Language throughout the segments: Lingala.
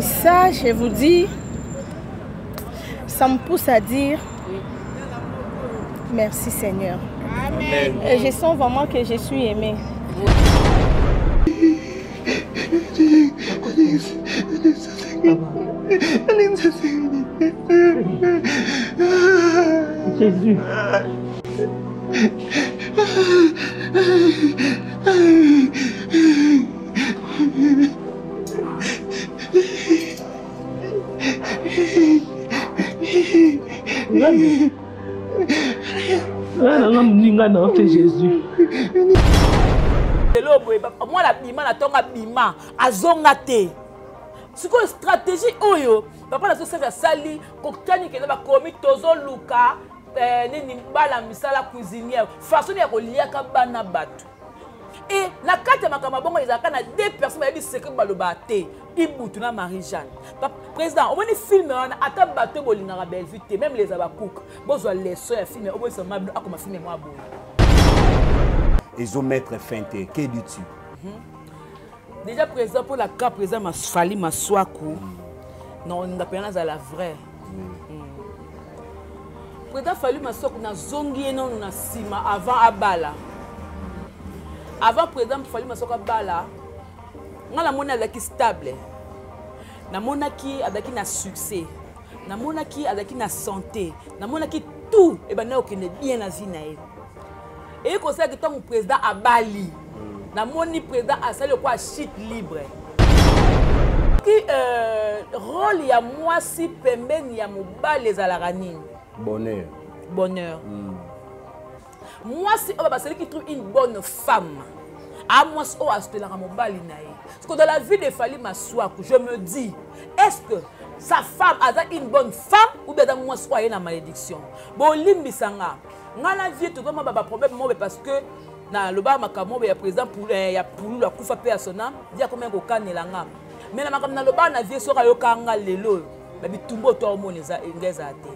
Et ça, je vous dis, ça me pousse à dire merci Seigneur. Amen. Et je sens vraiment que je suis aimée. Jésus. Nanga moninga na yo te Jésus. Lelo boye mwana abima na ntongo abima azonga te sikoyo stratégie oyo papa na biso asali kokani kenda bakomi tozoluka eh, nini bana misala cuisinière façon ya koliaka bana bato e na kati ya makambo ya bongo ezalaka na deux personnes bayebi secret balobaka te ibutu na marie jeanne président omoni filme wana ata bato bolingaka bellevue te même les abacook bozwa leçon ya filme oboyisa mabino akoma filme mwa boye ezo mettre fin te que dis-tu Déjà président pour la cas président Fally Maswaku na olinga mpenza nazala vrai président Fally Maswaku nazongi ye nanu na nsima avant abala avant président Fally Maswaku abala ngai namoni azalaki stable namonaki azalaki na succès namonaki azalaki na santé namonaki tout ebandaki kokende bien na vie na ye eye kosalaki ntango président abali namoni président asali lokola chute libre ki rôle ya mwasi pembeni ya mobali ezalaka nini? Bonheur. Bonheur. Mwasi oyo basali qui trouve une bonne femme a mwasi oyo astelaka mobali na ye. Parce que dans la vie de Fally Maswaku, je me dis, est-ce que sa femme aza une bonne femme ou bien aza mwasi oyo aye na malédiction? Bolimbisa nga, nga na vie tozoma ba problème mobe parce que na loba makambo mobe ya président ya Pululu akufa pe ya son âme, dia komia kokanela nga. Mais na makambo na loba na vie soki ayoka nga lelo oyo, ba bitumba oyo omona eza nga eza te.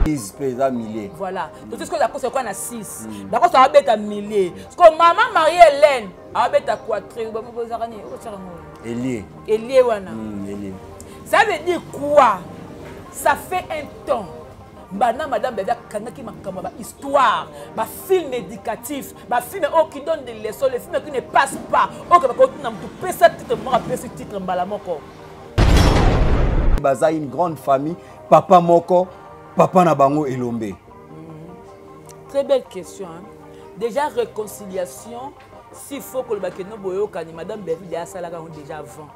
6 pe eza millier. Voilà. Donc ce que la kosa kwa na 6. La kosa abeta millier. Parce que maman Marie Hélène abeta quatre, ba mo zaka ni, o tsaka ngo. Elie. Elie wana. Elie. Ça veut dire quoi? Ça fait un temps. Bana madame Bébé akangaki makambo ba histoire, ba film éducatif, ba film oyo qui donne des leçons, les films qui ne passent pas. Oyo ba kotuna mutu pesa titre moko apesi titre mbala moko. Baza une grande famille, papa moko, papa na bango elombe. Très belle question hein. Déjà réconciliation, s'il faut que le bakeno boyokani madame Bébé asalaka yango déjà avant.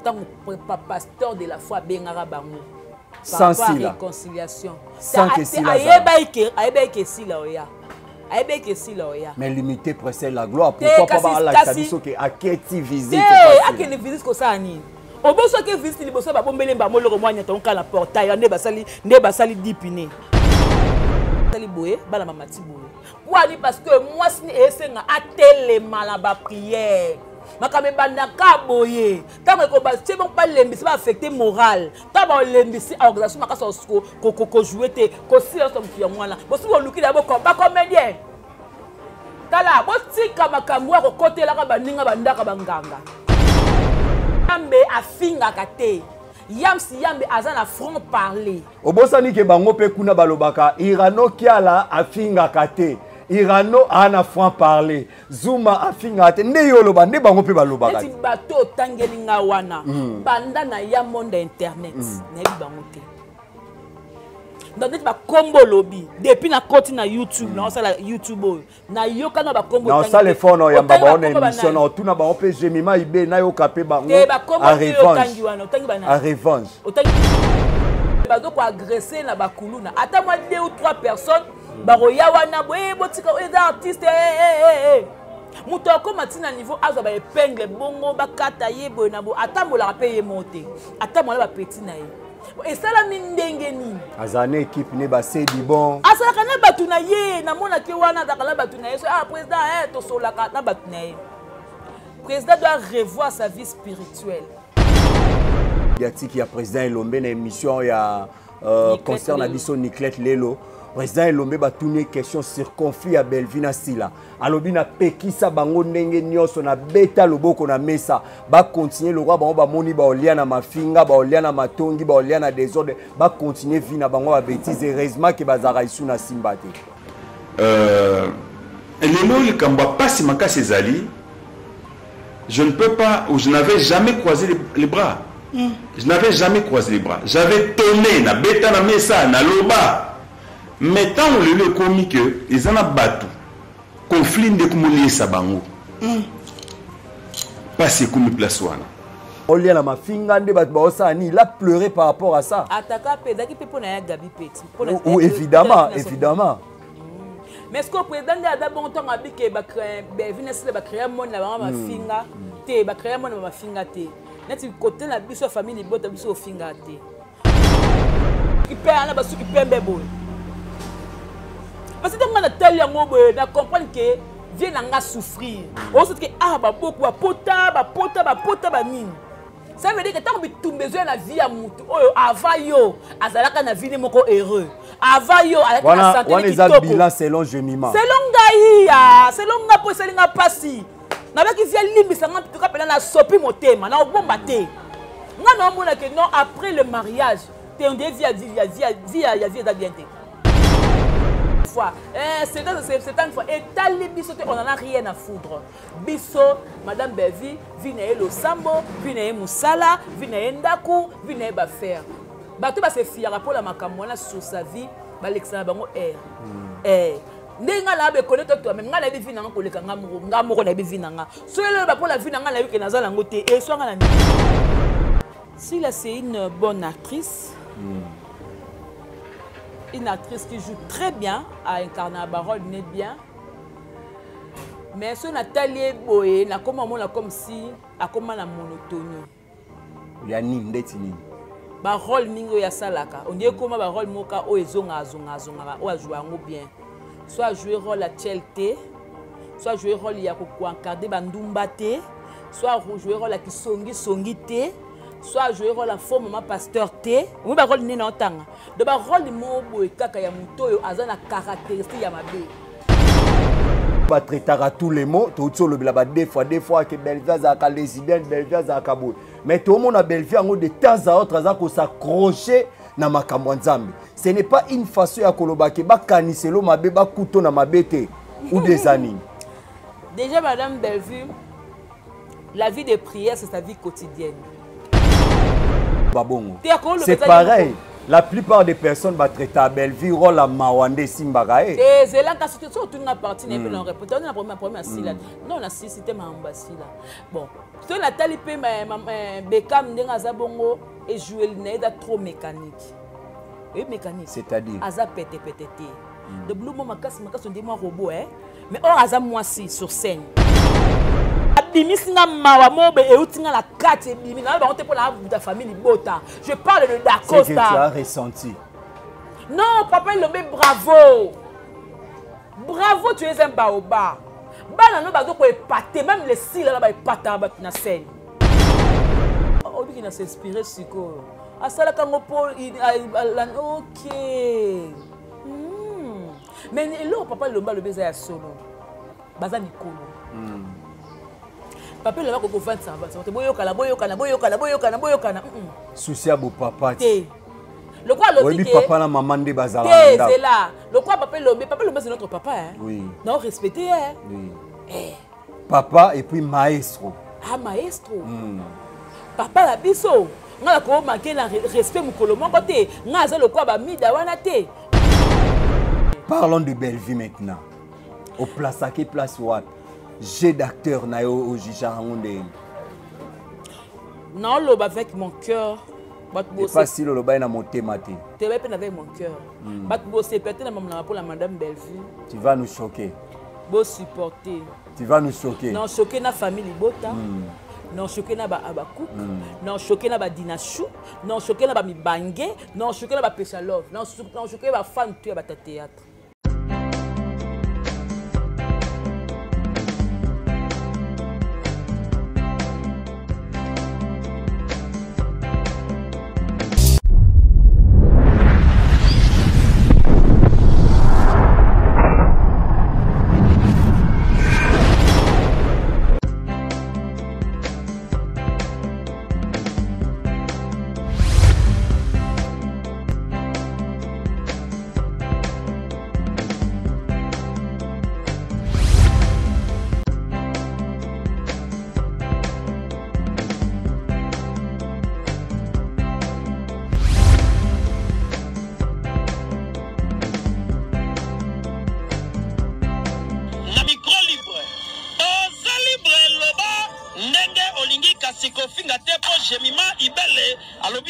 Tant que pasteur de la foi bengaka bango. Sans sila. Réconciliation. Sans que sila. Ayeba ke sila oya. Ayeba ke sila oya. Mais l'unité précède la gloire. Pourquoi pas ba la biso ke aketi visite. Te akende visite ko sala nini? Oboso ke visite liboso ba bombele ba moloko mwa nyata onka na portail nde basali nde basali dipine. Sali boye bana mamati boye. Poani parce que mwasi ni esenga atelema na ba prière. Makambo ebandaka boye ntango ekobatie bango balembisi ba affecte moral ntango balembisi organisation makasi kojoue te kosila nyonso motu yango wana bosi boluki na bacomédien tala botika makambo ya kokotelaka baninga bandaka banganga yambe afingaka te yamsi yambe aza na franc parler obosani ke bango mpe kuna balobaka irano kiala afingaka te irano aa na franc parler Zuma afingaka te nde yo oloba nde bango mpe balobaka neti bato otangeli nga wana banda na ya monde ya internet nayebi bango te donc neti bakombo olobi depuis nakoti na YouTube naosala YouTube oyo nayoka na bakombo naosala effort na oyamba bango na émission na otuna bango mpe jemima ibe nayoka mpe bango a revanche a revanche bazo koagresse na bakuluna ata mwa 2 ou 3 personnes bakoya wana boye botika oyo eza artiste moto akóma ntina niveau azwa baepingle bongo bakata ye boye na boye atambolaka mpe ye moko te atambola bapeti na ye esalami ndenge nini azala na équipe ne basedi bon azalaka na bato na ye namonaki wana azalaka na bato na ye so ah président eh, tosolaka na bato na ye président doit revoir sa vie spirituelle yatiki ya président Elombe na émission ya concert na biso Niclette Lelo. Président Elombe batuni ye question sur conflit ya Bellevue na Sila. Alobi na pekisa bango ndenge nyonso na beta loboko na mesa ba continuer lokwa bango bamoni baolia na mafinga baolia na matongi baolia na désordre ba continuer vie na bango ba bêtise. Heureusement que bazalaka isu na simba te. Lelo likambo ya pasi makasi ezali, je ne peux pas ou je n'avais jamais croisé les bras. Je n'avais jamais croisé les bras. J'avais tonné na beta na mesa na loba. Mais tant lelo ekomi que eza na bato conflit nde komoliesa bango. Pasi ekomi place wana. Olia na mafinga nde bato baosala nini? Il a pleuré par rapport à ça. Ataka pe ezalaki pe mpona ya Gabi Peti. Mpona Ou, ou évidemment, évidemment. Mais est-ce que le président nde aza bongo ntango abike Bellevue na Sila bacréa monde na bango mafinga te, bacréa monde na mafinga te. Neti côté na biso ya famille libota biso ofinga te. Kipe na basuki pembe boye. Parce que ntango nga natali yango boye, na comprendre que vie na nga souffrir. Ozo ke ah ba boko bapota, bapota, bapota ba nini. Ça veut dire que ntango bitumba ezoya na vie ya mutu oyo avant yo azalaka na vie ne moko heureux. Avant yo azalaki na Wana, santé wana ne eza kitoko. bilan selon Jemima. Selon ngai, ah, selon ngai po esali nga pasi. Nabaki vie limbisa nga tuka pena na sopi motema, na obomba te. Nga na omona que non après le mariage, te on dit vie ya vie ya vie ya vie ya vie eza bien te. Fois, eh, c'est dans, c'est, c'est une fois. Et tali biso te, on en a rien à foutre. Biso, Madame Bellevue, vie na ye losambo, vie na ye musala, vie na ye ndaku, vie na ye ba faire. Bato ba se fiaka pour la makambo wana sur sa vie, ba lekisa na bango air. Eh, ndenge nga na be connaître toi même nga na vie na nga koleka nga moko, nga moko na vie na nga. Soki lelo ba pour la vie na nga na ke naza nango te, et soit nga na Sila c'est une bonne actrice. Une actrice qui joue très bien, a incarné la parole né bien. Mais ce Nathalie Boye, na comment on a comme si a comment la monotonie. Ya nini ndeti nini? Ba rôle mingi ya salaka. On dirait comment ba rôle moka o ezonga azonga azonga o a jouer yango bien. Soit jouer rôle à Tchelte, soit jouer rôle ya ko incarner ba ndumba te, soit jouer rôle ya kisongi songi te, soit jouer rôle ya faux maman pasteur te. Oui ba rôle nini na otanga. De ba rôle mo boye kaka ya mutoyo aza na caractéristique ya mabe. Ba traitaka tous les mots, tout le ba deux fois, deux fois que Bellevue azalaka lesbienne, Bellevue azalaka boye. Mais tout le monde a Bellevue yango de temps à autre aza ko s'accrocher na makambo ya Nzambe. Ce n'est pas une façon ya koloba ke ba kaniselo mabe, ba kuto na mabe te ou des années. Déjà Madame Bellevue, la vie de prière c'est sa vie quotidienne. Babongo. Te akolo C'est beza pareil. nyongo. La plupart des personnes ba traiter à Bellevue rôle à Mawande Simbaka, eh. Eh, c'est là que tu tu na partie na pe na répondre. On a problème problème à Sila. Non, na si c'était ma ambassadeur. Bon, to na tali pe ma, ma, ma, Beckham ndenga za bongo et jouer na eza trop mécanique. Oui, mécanique. C'est-à-dire? Aza pété pété té. De blue mo makasi makasi on dit moi robot hein. Mais or aza moi si sur scène. Abimisi nga mawa mobe euti nga na kati ebimi na bango te pona abuta famille bota. Je parle de Dacosta. C'est que tu as ressenti. Non, papa Elombe, bravo. Bravo, tu es un baobab. Bana no bazo ko épater, même les cils là ba épata ba na scène. Obi ki na s'inspirer siko. Asala kango po la, OK. Mais eloko papa Elombe alobi eza ya solo. Baza mikolo. Papa Elombe akoko vantisa vantisa. Te boyokana, boyokana, boyokana, boyokana, boyokana. Souci ya bo papa Te. Lokwa alobi Oyebi ke papa na mama nde bazala Te, na ndako. c'est là. Lokwa papa Elombe, papa Elombe c'est notre papa hein. Oui. Non, respecter hein. Oui. Eh. Papa et puis maestro. Ah maestro. Papa la biso. Nga ko manquer na respect mukolo moko te. Nga aza lokwa ba mida wana te. Parlons de Bellevue maintenant. Au place à quelle place wapi? Jeu d'acteur na yo au juge Rangonde. Non, loba avec mon cœur. Bato Et bose pas si loloba na motema te. Te ba pe avec mon cœur. Bato bose peut-être na maman pour la madame Bellevue. Tu vas nous choquer. Bo supporter. Tu vas nous choquer. Non, choquer na famille libota. Non, choquer na ba Abakouk. Non, choquer na ba Dinachou. Non, choquer na ba Mibange. Non, choquer na ba Peshalove. Non, choquer ba fan tu ya ba théâtre.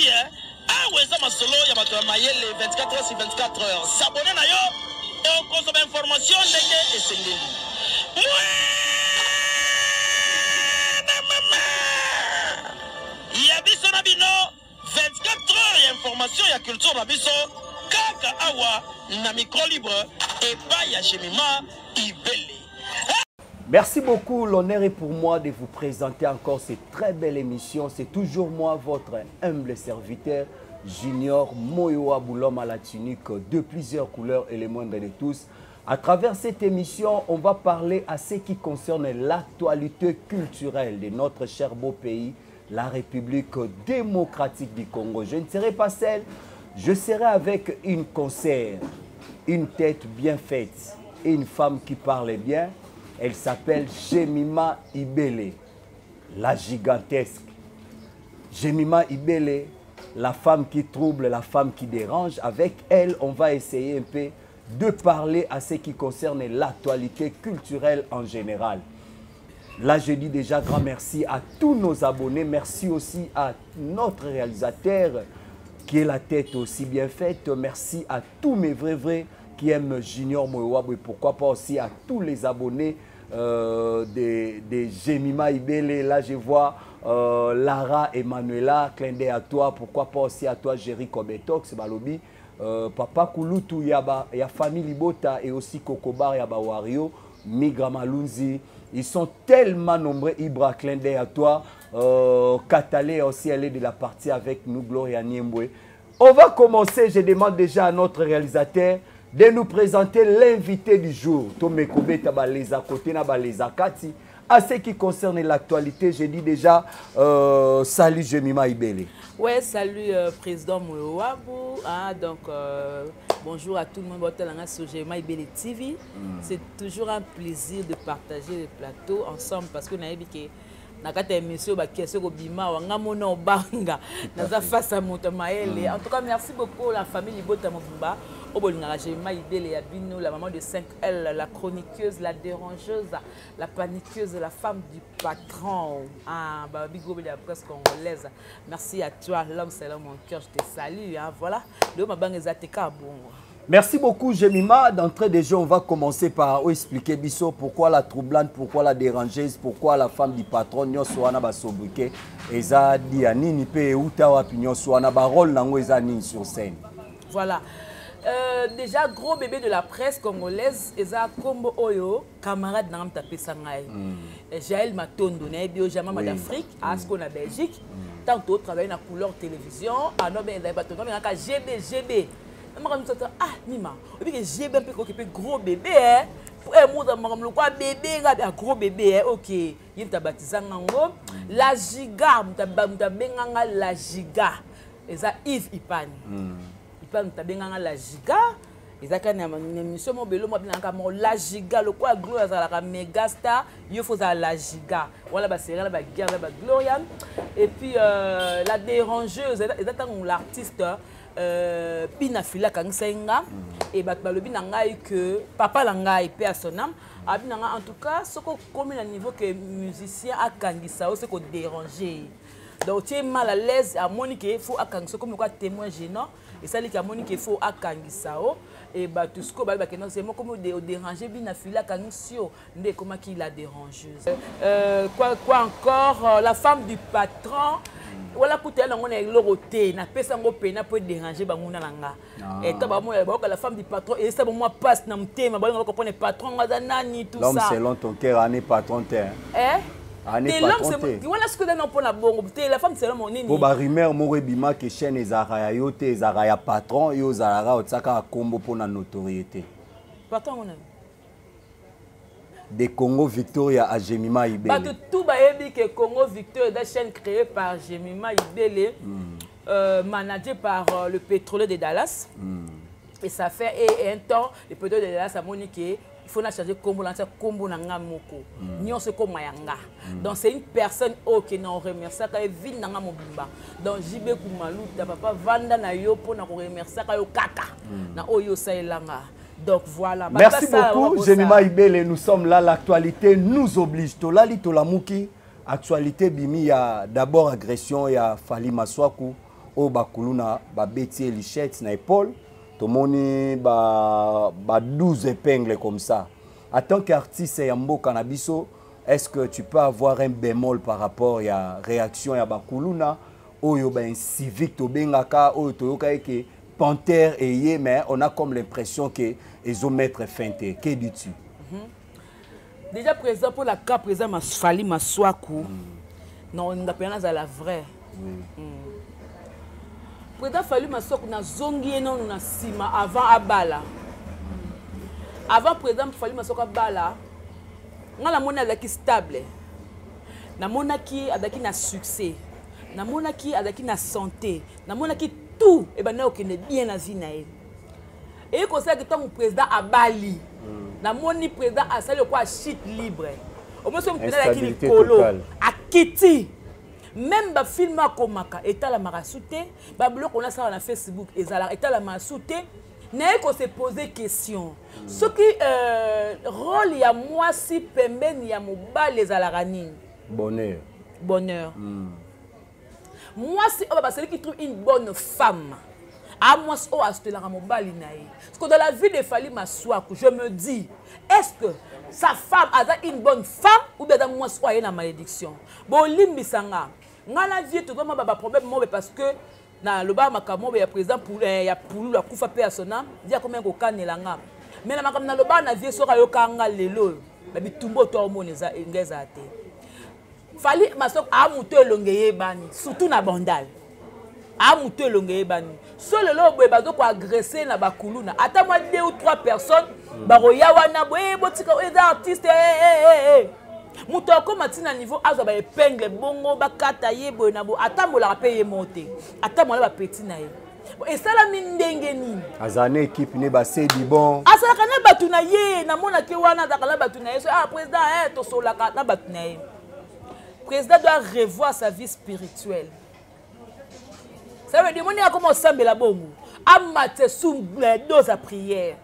Oyebi hein, awa eza masolo ya bato ya mayele 24 heures sur 24 heures. S'abonner na yo okozwa ba information ndenge esengeli. Mwana mama ya biso na bino 24 heures ya information ya culture na biso kaka awa na micro libre epai ya Jemima Ibele. Merci beaucoup, l'honneur est pour moi de vous présenter encore cette très belle émission. C'est toujours moi, votre humble serviteur, Junior Moyoa Boulom à la tunique de plusieurs couleurs et les moindres de tous. À travers cette émission, on va parler à ce qui concerne l'actualité culturelle de notre cher beau pays, la République démocratique du Congo. Je ne serai pas seul, je serai avec une concert, une tête bien faite et une femme qui parle bien. Elle s'appelle Jemima Ibele, la gigantesque. Jemima Ibele, la femme qui trouble, la femme qui dérange. Avec elle, on va essayer un peu de parler à ce qui concerne l'actualité culturelle en général. Là, je dis déjà grand merci à tous nos abonnés. Merci aussi à notre réalisateur qui est la tête aussi bien faite. Merci à tous mes vrais vrais qui aiment Junior Moewab et pourquoi pas aussi à tous les abonnés euh, des, des Jemima Ibele. Là, je vois euh, Lara Emanuela, clin d'œil à toi. Pourquoi pas aussi à toi, Jerry Kobetox, Balobi. Euh, Papa Kulutu, Yaba, ya famille Libota et aussi Kokobar Yaba Wario, Migra Malunzi. Ils sont tellement nombreux. Ibra, clin d'œil à toi. Euh, Katalé aussi, elle est de la partie avec nous, Gloria Niembwe. On va commencer, je demande déjà à notre réalisateur de nous présenter l'invité du jour. Tomekobe Tabaleza côté na baleza kati. À ce qui concerne l'actualité, je dis déjà euh, salut Jemima Ibele. Ouais, salut euh, président Moulouabou. Ah, donc euh, bonjour à tout le monde. Sur Jemima Ibele TV. Mm. C'est toujours un plaisir de partager le plateau ensemble parce que nayebi que na kati ya émission baquestion kobima awa nga mona obanga naza face ya moto ya mayele en tout cas merci beaucoup la famille libota mobimba oyo bolingaka jema ibele ya bino la maman de 5 l la chroniqueuse la dérangeuse la paniqueuse la femme du patron ah, babigobele ya presse congolaise merci à toi l'homme c'est l'homme mon cœur je te salue hein, voilà leo mabanga eza te kaka bongo Merci beaucoup, Jemima. D'entrée de jeu, on va commencer par expliquer Bisso pourquoi la troublante, pourquoi la dérangeuse, pourquoi la femme du patron, nyonso wana ba sobriquet, eza dia nini pe uta wapi nyonso wana ba rôle nango eza nini sur scène. Voilà. Euh, déjà gros bébé de la presse congolaise eza kombo oyo camarade nanga moto apesa ngai mm. Jaël Matondo nayebi yo jamais oui. d'Afrique mm. asko na Belgique mm. tant to travailler na couleur télévision ano ben bato bengaka GB GB makambo mosusu ah mima oyebi ke gb mpe koki mpe gros bébé eh eh moza makambo lokola bébé nga ah, gros bébé eh ok ye moto abatisa nga ngo la giga moto abenga nga la giga eza Yves Ipani mm. Ipani moto abenga nga la giga ezalaka na émission moko belo moko abengaka moko la giga lokola gloria azalaka mega star yo fo ozala la giga wana baserela baguerre ba gloria et puis euh, la dérangeuse eza ntango l'artiste euh, bina fila akangisaki nga mm. e bato balobi na ngai que papa na ngai mpe ya son âme abi na ngai en tout cas soki okomi na niveau que musicien akangisa yo se kodérange ye donc tie mal à l'aise amoni ke faut akangisa okomi lokola témoin gênant esali ke amoni ke faut akangisa yo e bato sikoyo bayebi bakenda se moko odérange bina fila akangisi yo nde ekomaki la dérangeuse euh, quoi, quoi encore euh, la femme du patron wala kuta ya nango na eloko te napesa yango pena mpo edérange banguna na nga ah. eta bamona bayoka la femme du patron eyesa bo mwa passe na motema balinga bakopone patron ngo aza nani tout ça selon ton cœur ani patron te eh? wana soki eza na mpona bongo te la femme selon monini mpo barumeur moko ebima ke chaîne ezalaka ya yo te ezalaka ya patron yo ozalaka otiaka nkombo mpona notoriété patron ngo nani de Congo Victoria à Jemima Ibele. Bato tout bayebi que Congo Victoria est chaîne créée par Jemima Ibele, mm. euh, managée par euh, le pétrolier de Dallas. Mm. Et ça fait et, et un temps, le pétrolier de Dallas a moniqué il faut na changer kombo na kombo na nga moko mm. nyonso ekoma ya nga mm. donc c'est une personne oyo ke na oremerciaka ye ville na nga mobimba donc jb kumaluta papa vanda na yo mpo na koremerciaka yo kaka mm. na oyo osalela nga Donc voilà. Merci beaucoup, Jemima Ibele. Nous sommes là. L'actualité nous oblige. Tolali Tolamuki. Actualité Bimi, il y a d'abord agression, il y a Fali Maswaku. Oyo bakuluna babeti ye lichette na épaule. Tomoni ba, ba 12 épingles comme ça. En tant qu'artiste ya mboka na biso, est-ce que tu peux avoir un bémol par rapport ya réaction ya bakuluna oyo ba incivique tobengaka oyo toyoka ke panthère eye, mais on a comme l'impression que ezo mettre fin te? Que dis-tu? Déjà président, pour la cas président Fally Maswaku, non, nga pena nazala vrai. Président Fally Maswaku, nazongi ye nanu na nsima avant abala. Avant président Fally Maswaku abala, nga namoni azalaki stable, namonaki azalaki na succès, namonaki azalaki na santé, namonaki tout ebandaki kokende bien na vie na ye. Eye kosalaki ntango président abali, namoni président asali lokola chute libre. Omoni soki président alaki Instabilité likolo, totale. Akiti. Même bafilm akomaka etalamaka su te, babiloko wana asalaka na Facebook ezalaka etalamaka su te. Naye kose poser question soki rôle ya mwasi pembeni ya mobali ezalaka nini? Bonheur. Bonheur. Mwasi oyo basali qui trouve une bonne femme, a mwasi oyo astelaka mobali na ye. Parce que dans la vie de Fally Maswaku, je me dis, est-ce que sa femme aza une bonne femme ou bien aza mwasi oyo aye na malédiction? Bolimbisa nga, nga na vie tozoma ba problème mobe, parce que na loba makambo mobe ya président ya Pululu akufa pe ya sona dia komia kokanela nga. Mais na makambo na loba na vie, soki ayoka nga lelo oyo, ba bitumba oyo toomona eza nga eza te. Fally Maswaku a moto elonge eyebani, surtout na Bandal. A moto elonge eyebani. So lelo boye bazo ko agresser na bakuluna. Ata moi deux ou trois personnes bakoya wana boye, botika oyo eza artiste, eh, eh, eh, eh. Moto akoma ti na niveau azwa ba épingle bongo bakata ye boye na boye, atambolaka pe ye moko te. Atambola ba petit na ye. Bon, esalami ndenge nini? Aza na équipe ne basedi bon. Azalaka na bato na ye, namonaki wana azalaka na bato na ye. So, ah, président, eh, tosolaka na bato na ye. Président doit revoir sa vie spirituelle. Ça veut dire, moni akoma osambela bongo. Amate sous dose à prière.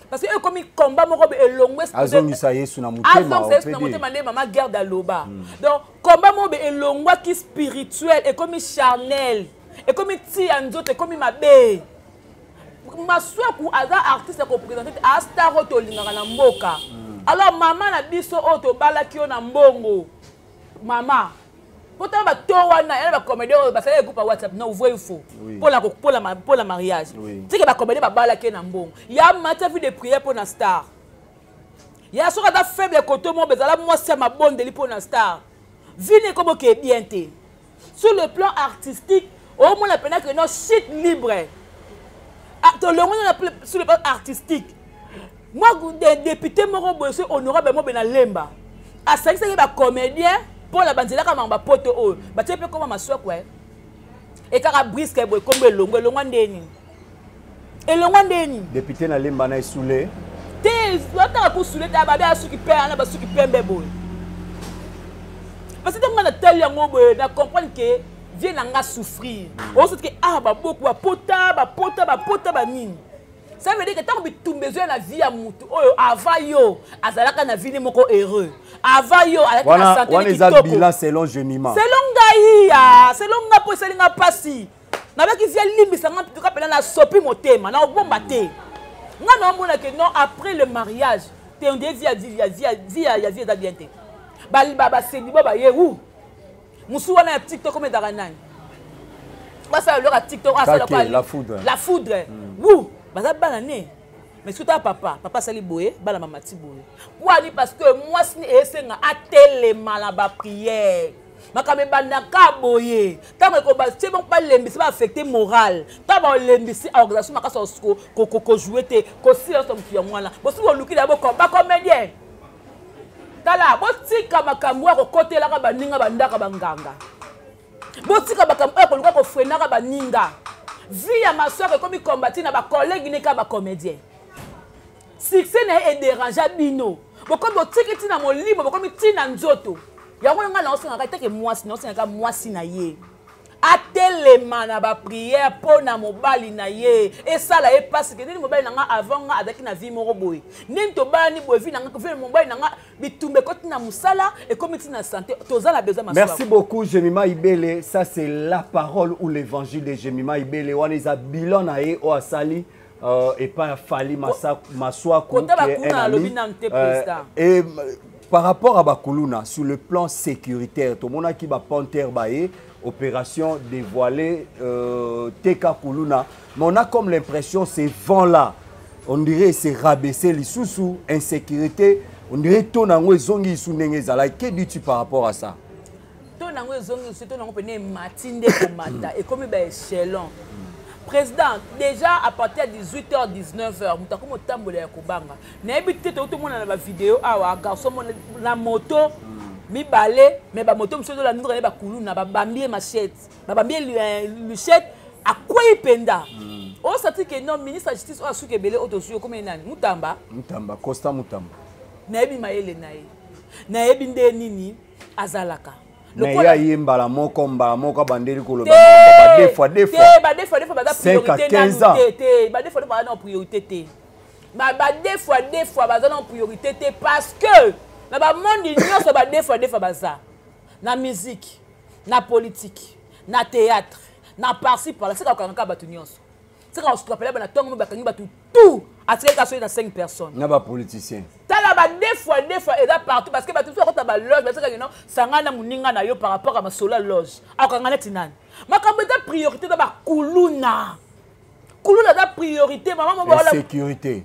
Parce que eux, comme ils combattent, moko be elongwe, c'est Azongisa Yesu na motema, Azongisa Yesu na on peut dire. motema, nde mama garde aloba. Donc, combat moko be elongwa ki spirituel, et comme charnel, et comme ti ya nzoto, et comme mabe. Maswaku aza artiste ko présenter a star oyo tolingaka na mboka. Alors mama na biso oyo tobalaki yo na mbongo. Mama, pota ba to wana ya ba comédien oyo basala groupe ya WhatsApp, non, vrai ou faux? Pour la, pour la, pour la mariage. Tu sais que ba comédien ba balaki na mbongo. Ya mata vie de prière pour na star. Ya soka da faible côté mo bezala mwasi ya mabondeli pour na star. Vie ne komo ke bien te. Sur le plan artistique, au moins la peine que non chute libre. Ah, to longo na sur le plan artistique. Moi, des députés moko boye, soki honorable moko boye na Lemba. Asangisaki ba comédien pour la banzelaka mamba poto oyo. Ba tie pe koma maswak, ouais. Et kaka brisque boye kombo elongo, elongo ndeni. Elongo ndeni. Député na Lemba na esule. Te, ataka ko sule ta ba ba suki pe ana ba suki pembe boye. Parce que ntango nga na tali yango boye, na comprendre que vie na nga souffrir. Ozo que ah ba beaucoup ba pota, ba pota, ba pota ba nini. Ça veut dire que tant que bitumba ezoya na vie ya mutu oyo avant yo azalaka na vie ne moko heureux. Avant yo azalaka na Wana, santé wana ne eza kitoko. bilan selon Jemima. Selon ngai, ya, selon nga po esali nga pasi. Nabaki vie limbisa nga mpe kapela na sopi motema, na obomba te. Nga na omona que non, après le mariage, te on dit vie ya vie ya vie ya vie ya vie eza bien te. Ba ba ba sedi ba ba ye ou. Musu wana ya TikTok comme ezalaka nani? Basala loka TikTok, asala Kake, kwa la foudre. La foudre. Wou, baza bana ne. Mais surtout papa, papa sali boye, bana mama ti boye. Pourquoi? Parce que moi si esenga atelema na ba prière. Makambo ebandaka boye. Tango ekoba, c'est bon pas lembisi ba affecter moral. Tango ba lembisi organisation makasa ko ko ko jouer te, ko sila so mutu ya mwana. Bosi boluki na boko ba comédien. Tala, botika makambo ya kokotelaka baninga bandaka banganga. Botika makambo ya koluka kofrenaka baninga. Vie ya ma soeur ekomi combattre na ba collègue ne ka ba comédien. Succès na ye edérangea bino. Bokomi botiki ti na molimo, bokomi ti na nzoto. Yango nga na osengaka te ke mwasi, na osengaka mwasi na ye. Atelema na ba prière mpo na mobali na ye, esala ye mpasi ke nini mobali na nga avant nga azalaki na vie moko boye, nini tobalani boye, vie na nga, vie mobali na nga bitumba ekoti na mosala, ekomi ti na santé, toza na besoin. Merci beaucoup Jemima Ibele, ça c'est la parole ou l'évangile de Jemima Ibele. Wana eza bilan na ye oyo asali epai ya Fally Maswaku, qui est un ami. Et par rapport à bakuluna, sur le plan sécuritaire, tomonaki bapanthère baye opération dévoilée, TK Kuluna, mais on a comme l'impression ces vents là, on dirait c'est rabaissé lisusu, insécurité, on dirait to nango ezongi isu ndenge ezalaki. Que dis-tu par rapport à ça? To nango ezongi isu, to nango pene mati nde komata, ekomi ba échelon. Président, déjà à partir de 18h, 19h, moto akomi otambola ya kobanga. Nayebi te, totomona na bavideo awa, garçon na moto mibale, mais bamoto mosusu ezolanda nzoka nde bakuluna, babambi ye machette, babambi ye luchette, akwei mpenza. Osati ke non, ministre ya justice oyo asuki ebele oyo tozwi, okomi nani, Mutamba. Mutamba, Costa Mutamba. Nayebi mayele na ye, nayebi nde nini azalaka. Mais ye aye mbala moko abandeli koloba ba deux fois deux fois. Ba deux fois deux fois baza 5 à priorité 15 nanu ans. te te, ba deux fois deux fois baza na priorité te. Ba deux fois deux fois baza na priorité te, parce que na bamondi nyonso, ba deux fois deux fois baza na musique, na politique, na théâtre, na par-ci par-là. Seka kokangaka bato nyonso, seka kosukapela bana ntongo mo bakangi bato tout, atikali kaka soki na 5 personnes. Na bapoliticien. Tala, ba deux fois deux fois eza partout, parce que bato mosusu bakota baloge, basakaki no sanga na moninga na yo par rapport à masolo ya loge, akokanga neti nani. Makambo eza priorité eza bakuluna. Kuluna eza priorité, mama mo baola. Insécurité.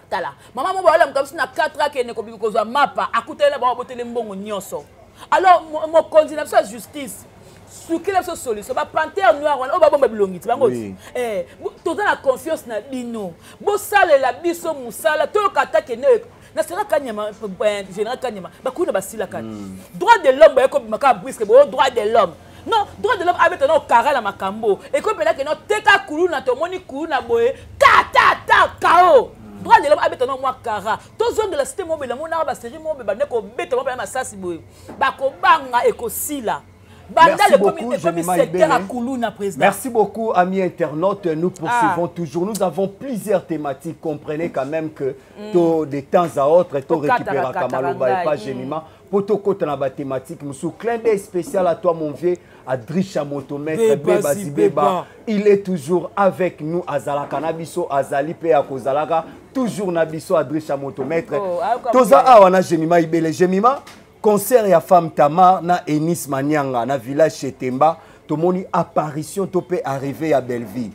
Tala, mama mo baolamuka biso na 4, akende kobimi kozwa mapa, akuteli na bango, baboteli mbongo nyonso. Alors mokonzi na biso ya justice, sukela biso solution. Bapanthère noire wana oyo babomba bilongi ti bango. Toza na confiance na bino, bosalela biso mosala. Toyoka ata kende na sera Kanyama, général Kanyama, bakuna basilaka droit de l'homme, baye kobima kaka brusque boyo droit de l'homme. Non, droit de l'homme abeta na okara na makambo ekomi mpena kende teka kuluna, tomoni kuluna boye ta ta ta kao. Droit de l'homme abeta na mwa kara, tozongela cité mobela, monaka basérie mobe bande kobeta mo mpena masasi boye, bakobanga, ekosila. Merci beaucoup, Jemima Ibele. Merci beaucoup, amis internautes. Nous poursuivons toujours. Nous avons plusieurs thématiques. Comprenez quand même que de temps à autre, to récupérer Kamaloba et pas Jemima. Poto kota na ba thématique. Moussou, clin d'œil spécial à toi, mon vieux, Adrisha Motomètre, Beba Zibeba. Il est toujours avec nous, Azalaka Nabiso, Azali pe Akozalaka. Toujours Nabiso, Adrisha Motomètre. Oh, Toza awa na Jemima Ibele. Jemima, concert ya femme Tamar na Enis Manianga na village Chetemba, tomoni apparition to pe arrivé ya Belleville.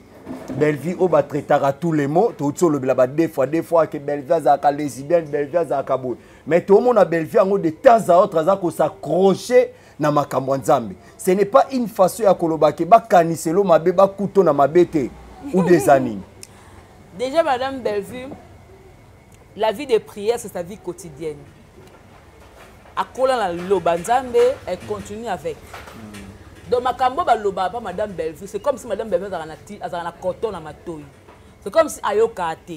Belleville oyo batraitaka tous les mots, touti olobela ba deux fois deux fois ke Belleville azalaka lesbienne, Belleville azalaka boye, mais tomona Belleville yango de temps à autre aza kos'accrocher na makambo ya Nzambe. Ce n'est pas une façon ya koloba ke bakaniselo mabe, bakuto na mabe te ou des années? Déjà, madame Bellevue, la vie de prière, c'est sa vie quotidienne. Akola na loba Nzambe, elle continue avec. Donc makambo baloba pa madame Bellevue, c'est comme si madame Bellevue azalaka na ti, azalaka na coton na matoi, c'est comme si ayoka te,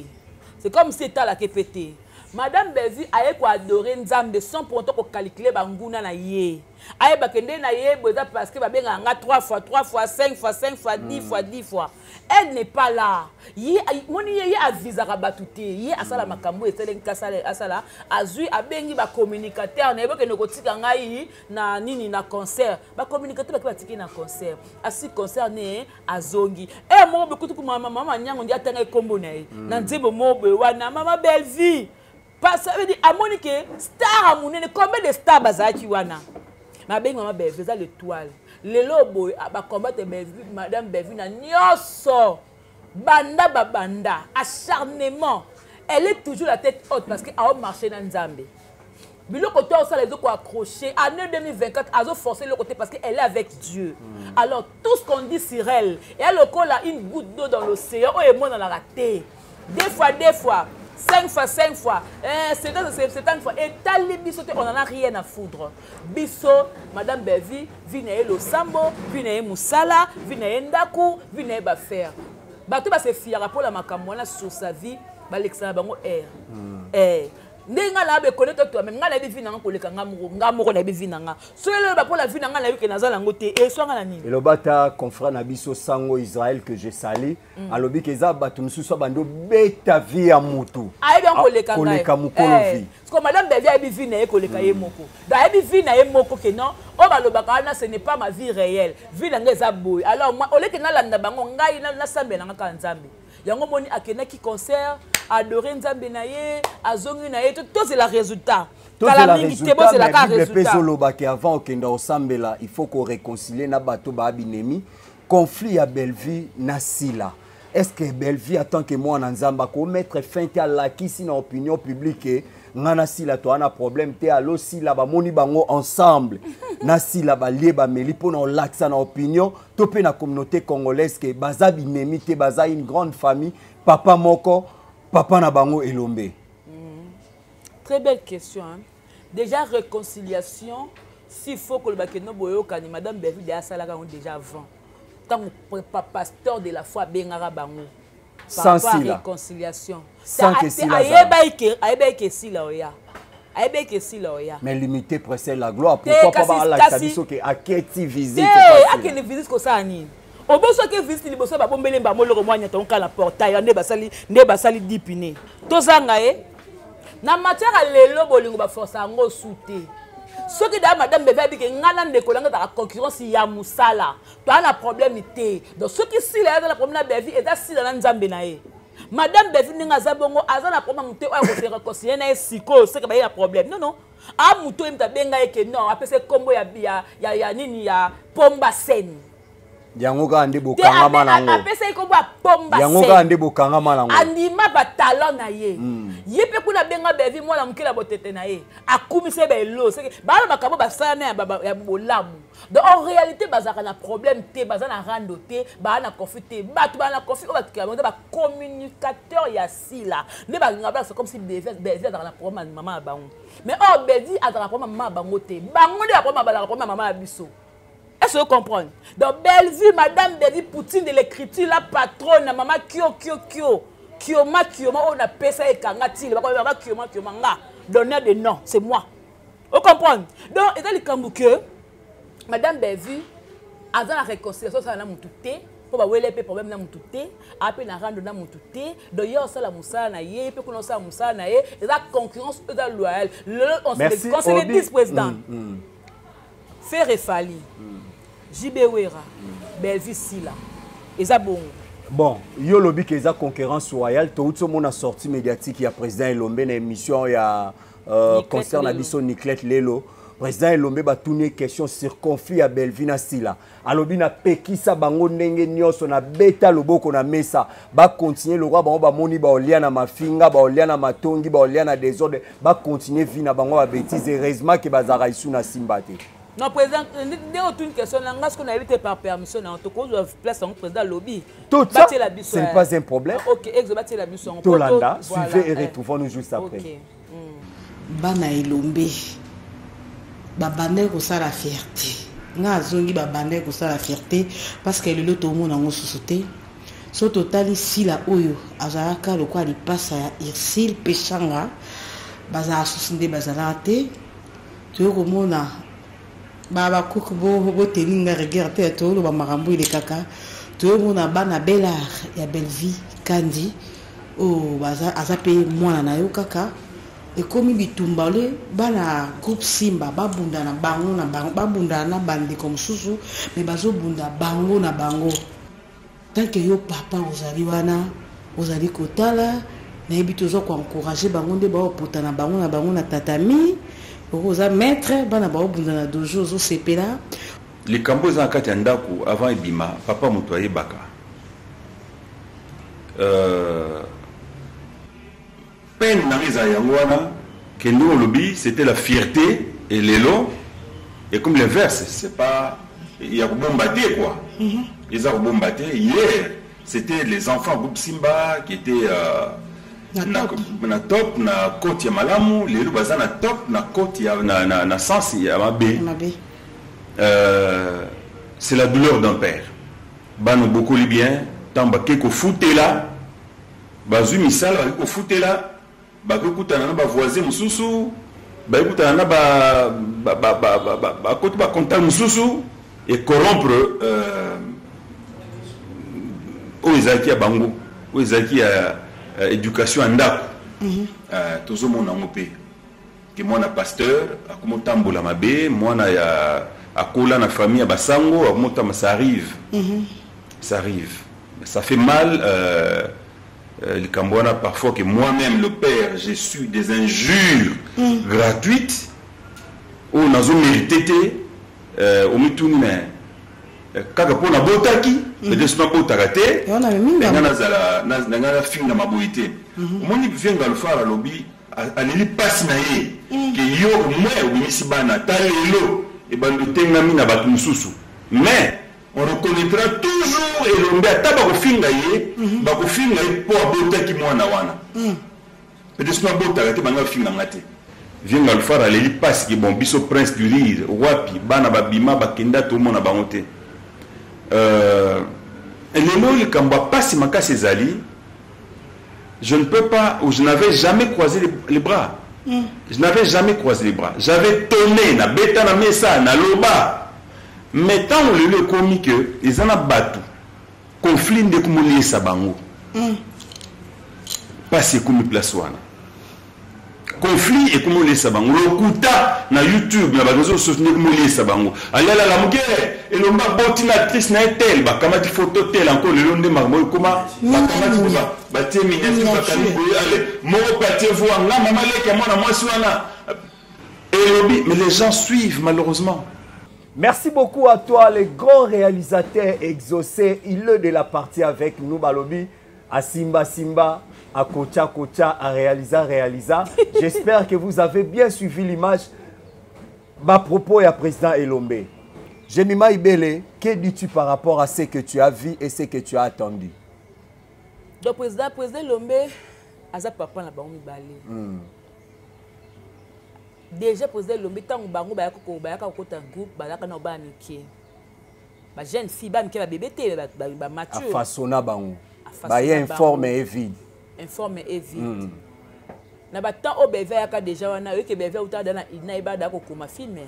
c'est comme si etalaka epe te. Madame Bellevue aye koadorer Nzambe sans pour autant kocalculer banguna na ye. Ayebake nde na ye boye eza parce que babengaka nga 3 fois 3 fois, 5 fois 5 fois, 10 fois 10 fois. Elle n'est pas là. Ye moni ye, ye avisaka bato te. Ye asala makambo esalengi asala, azwi, abengi bacommunicateur na ye, bokende kotika ngai na nini, na concert. Bacommunicateur bake, batiki na concert, asi concert ne azongi. E moko boye kutuku mama Manyango ndi atanga ekombo na ye na nzembo moko boye wana. Mama Bellevue, ça veut dire amoni ke star ya monene, combien de star bazalaki wana? Mabengi mama Bellevue eza l'étoile. Lelo boye bacombattre Bellevue, madame Bellevue na nyonso banda babanda acharnement, elle est toujours la tête haute parce que aomarché na Nzambe. Biloko to osala ezokoaccrocher. Année 2024, azoforcer eloko te parce que elle est avec Dieu. Alors tout ce qu'on dit sur elle eya lokola une goutte d'eau dans l'océan oyo emonanaka te. Deux fois deux fois, cinq fois cinq fois, 70 fois, etali biso te, on en a rien à foudre. Biso, madame Bellevue, vie na ye losambo, vie na ye mosala, vie na ye ndako, vie na ye bafaire. Bato basefiaka mpola makambo wana sur sa vie, balekisa na bango aire. Ndenge nga na be connaître toi même nga na bi vie na nga koleka nga moko, nga moko na bi vie na nga. Soki lelo ba pola vie na nga na yoke naza nango te, e swanga na nini? Eloba ta confrère na biso Sango Israël que je salue, alobi ke eza bato mosusu abandi obeta vie ya mutu. Ayebi yango koleka ngai. Koleka mokolo Eh, vie. Parce que madame Bellevue ayebi vie na ye koleka ye moko. Donc ayebi vie na ye moko ke non, oyo balobaka wana ce n'est pas ma vie réelle. Vie na ngai eza boye. Alors moi, au lieu que nalanda bango, ngai nasambela nga kaka Nzambe. Yango moni akendaki concert, adorer Nzambe na ye, azongi na ye, tozela résultat. Tozela résultat, mais Bible mpe ezoloba ke avant okenda osambela, il faut ko réconcilier na bato ba binemi. Conflit ya Bellevue na Sila. Est-ce que Bellevue en tant que mwana Nzambe ako mettre fin te alakisi na opinion publique ke nga na Sila to ana problème te, alo Sila bamoni bango ensemble na Sila balie bameli mpona olakisa na opinion to mpe na communauté congolaise ke baza binemi te, baza une grande famille, papa moko, papa na bango Elombe. Très belle question, hein? Déjà réconciliation, s'il faut que le bakeno boyokani, madame Bellevue de asalaka yango déjà avant. Tant que pasteur de la foi bengaka bango. Sans Par rapport à Sila. réconciliation. Sans Ta- que Sila ayeba ike, ayeba ike Sila oya. Ayeba ike Sila oya. Mais limité précède la gloire. Te, Pourquoi pas kasi, ba la kasi. biso ke aketi visite Te, pas Sila. akende visite kosala nini? Oboso ke visite liboso ba bombele mba moloko mwa nyata onka na portail nde basali, nde basali dipine. Tozanga ye. Na matière ya lelo bolingo ba force yango sute. Soki da madame Bebe abike nga na ndeko langa ta concurrence ya musala. To na problème te. Donc soki Sila ya na problème na Bebe eza Sila na Nzambe na ye. Madame Bebe ndinga za bongo aza na problème te oya ko se réconcilier na ye siko c'est que ba ya problème. Non non. A muto ye muta benga ye ke non, apese kombo ya ya ya, ya nini ya Pomba Scène. Yango kaka nde Te, bokangama nango. apesa ye kombo ya Pomba Yango Scène. kaka nde bokangama nango. Andima ba talent na ye. Ye pe kuna benga Bellevue mwana moke na botete na ye. Akumisa ye ba elo. C'est que ba na makambo ba sala na ya ba, ba, ya bolamu. Donc en réalité bazaka na problème te, baza na rando te, ba na conflit te. Bato ba na conflit oyo bato ya bango, ba communicateur ya Sila. Nde ba ngabla c'est comme si Bellevue, Bellevue azaka na problème ya mama ya bango. Mais or Bellevue azaka na problème ya mama ya bango te. Bango nde ba problème ya ba problème ya mama ya biso. Est-ce que vous comprenez? Donc, Bellevue, Madame Bellevue Poutine de l'écriture, la patronne, la maman Kyo, Kyo, Kyo. Kioma, Kioma, on appelle ça Ekanga Tile. Maman Kioma, Kioma, nga. Donneur de nom, c'est moi. Vous comprenez? Donc, il y a le Kambou que Madame Bellevue, a dans la réconciliation, ça n'a pas tout. Po ba wele pe problème na mutu te, a pe na rando na mutu te. Donc, yo sala musala na ye, pe kuna sala musala na ye. Et la concurrence est loyale. Le, on se Merci, le, on se le Obi. dit, président. Ferre Fally, JB Wera, Bellevue Sila. Eza bongo. Bon, yo lobi ke eza concurrence royale, to utso mona sortie médiatique ya président Elombe na émission ya Niclette concert na Lelo. biso Niclette Lelo. Président Elombe ba tourner question sur conflit ya Bellevue na Sila. Alobi na pekisa bango ndenge nyonso na beta loboko na mesa. Ba continuer le roi bango ba moni ba olia na mafinga, ba olia na matongi, ba olia na désordre, ba continuer vie na bango ba bêtise. Heureusement que bazara isu na Simba te. Non, président, dès que tu une question, ce qu'on a évité par permission, en tout cas, place en président lobby. Tout ça, Bâtir la bus, ce n'est ouais. pas un problème. Ah, ok, ex, bâtir la bus, on Tolanda, peut, voilà, suivez et eh. retrouvons-nous juste après. Ok. Bana Elombe, babanda kosala fierté. Nga azongi babanda kosala fierté parce que lelo tomona ngo susu te. So totali Sila oyo azalaka lokola lipasa ya Ursule Peshanga, bazala susu nde bazalaka te. Toyo komona ba bakuku boteni nga regard te, toloba makambo elekaka. Toyo komona bana Belar ya Bellevue Kandi oyo aza pe mwana na yo kaka. Ekomi bitumba le bana groupe Simba babunda na bango na bango, babunda na bandeko mosusu, mais bazobunda bango na bango. Tant que yo papa ozali wana, ozali kotala, nayebi toza koencourager bango nde baopota na bango na bango na tatami, okoza maître, bana baobunda na dojo, ozosepela. Likambo eza na kati ya ndako avant ebima, papa moto ayebaka. Peine na eza yango wana, kende olobi, c'était la fierté et lelo, et comme l'inverse, c'est pas il y a kobomba te quoi. Eza kobomba te. Hier, c'était les enfants groupe Simba qui étaient Na top. na top, na côte ya malamu, lelo baza na top, na côte ya, na, na, na sens ya mabe. Mabe. C'est la douleur d'un père. Bano beaucoup bien, tamba ke ko futela, bazui misala ko futela. Bakokutana na bavoisin mosusu, bakokutana na bakoti bacontact mosusu e corrompre oyo ezalaki ya bango, oyo ezalaki ya éducation ya ndako. Tozomona yango mpe ke mwana pasteur akomotambola mabe, mwana ya akola na famille ya basango akomotamba. Ça arrive, ça arrive, ça fait mal. Likambo wana, parfois que moi-même le père, j'ai su des injures gratuites oyo nazomérite te. Omituni me kaka mpo nabotaki, peut-être so nabotaka te, nga nazala na nga nafingama boye te. Omoni, vieux Ngalufar alobi, aleli mpasi na ye ke yo moins obimisi bana ta lelo ebandi otengami na bato mosusu, mais on reconnaîtra toujours Elombe. Ata bakofinga ye, bakofinga ye mpo abotaki mwana wana. Peut-être so nabotaka te, banga bafinganga te. Vieux Ngalufar aleli mpasi ke bon, biso Prince du Rire wapi? Bana babima, bakenda, tomona bango te. Lelo likambo ya mpasi makasi ezali, je ne peux pas ou je n'avais jamais croisé les bras. Je n'avais jamais croisé les bras, j'avais tonné, na beta na mesa, na loba. Mais ntango lelo ekomi ke eza na bato, conflit nde komoliesa bango mpasi, ekomi place wana, conflit ekomi oliesa bango, lokuta na YouTube, na bareseau sociaux nde komoliesa bango. Alalala moke, Elomba boti na actrice na ye tel, bakamati photo tel. Encore lelo nde makambo ekoma, bakamati, batie miniature, bakangi boye, ale moko mpe atie voix nga mama leki ya mwana mwasi wana elobi. Mais les gens suivent, malheureusement. Merci beaucoup à toi, le grand réalisateur Exaucé. Il est de la partie avec nous, balobi, à Simba Simba, à Kocha Kocha, à Réalisa Réalisa. J'espère que vous avez bien suivi l'image. Ma propos à président Elombe. Jemima Ibele, que dis-tu par rapport à ce que tu as vu et ce que tu as attendu? Donc, président Elombe, aza papa na bango mibale. Déjà président Elombe, ntango bango bayaka kokota groupe, bazalaka na bana mike, bajeune fille, bana mike, babebe te, bamature. Afaçonna bango. Baye informe et vide. Informe et vide. Na batemps oyo Beve ayaka déjà wana, oyoke Beve auta da na ina, eyebaka da kokoma film.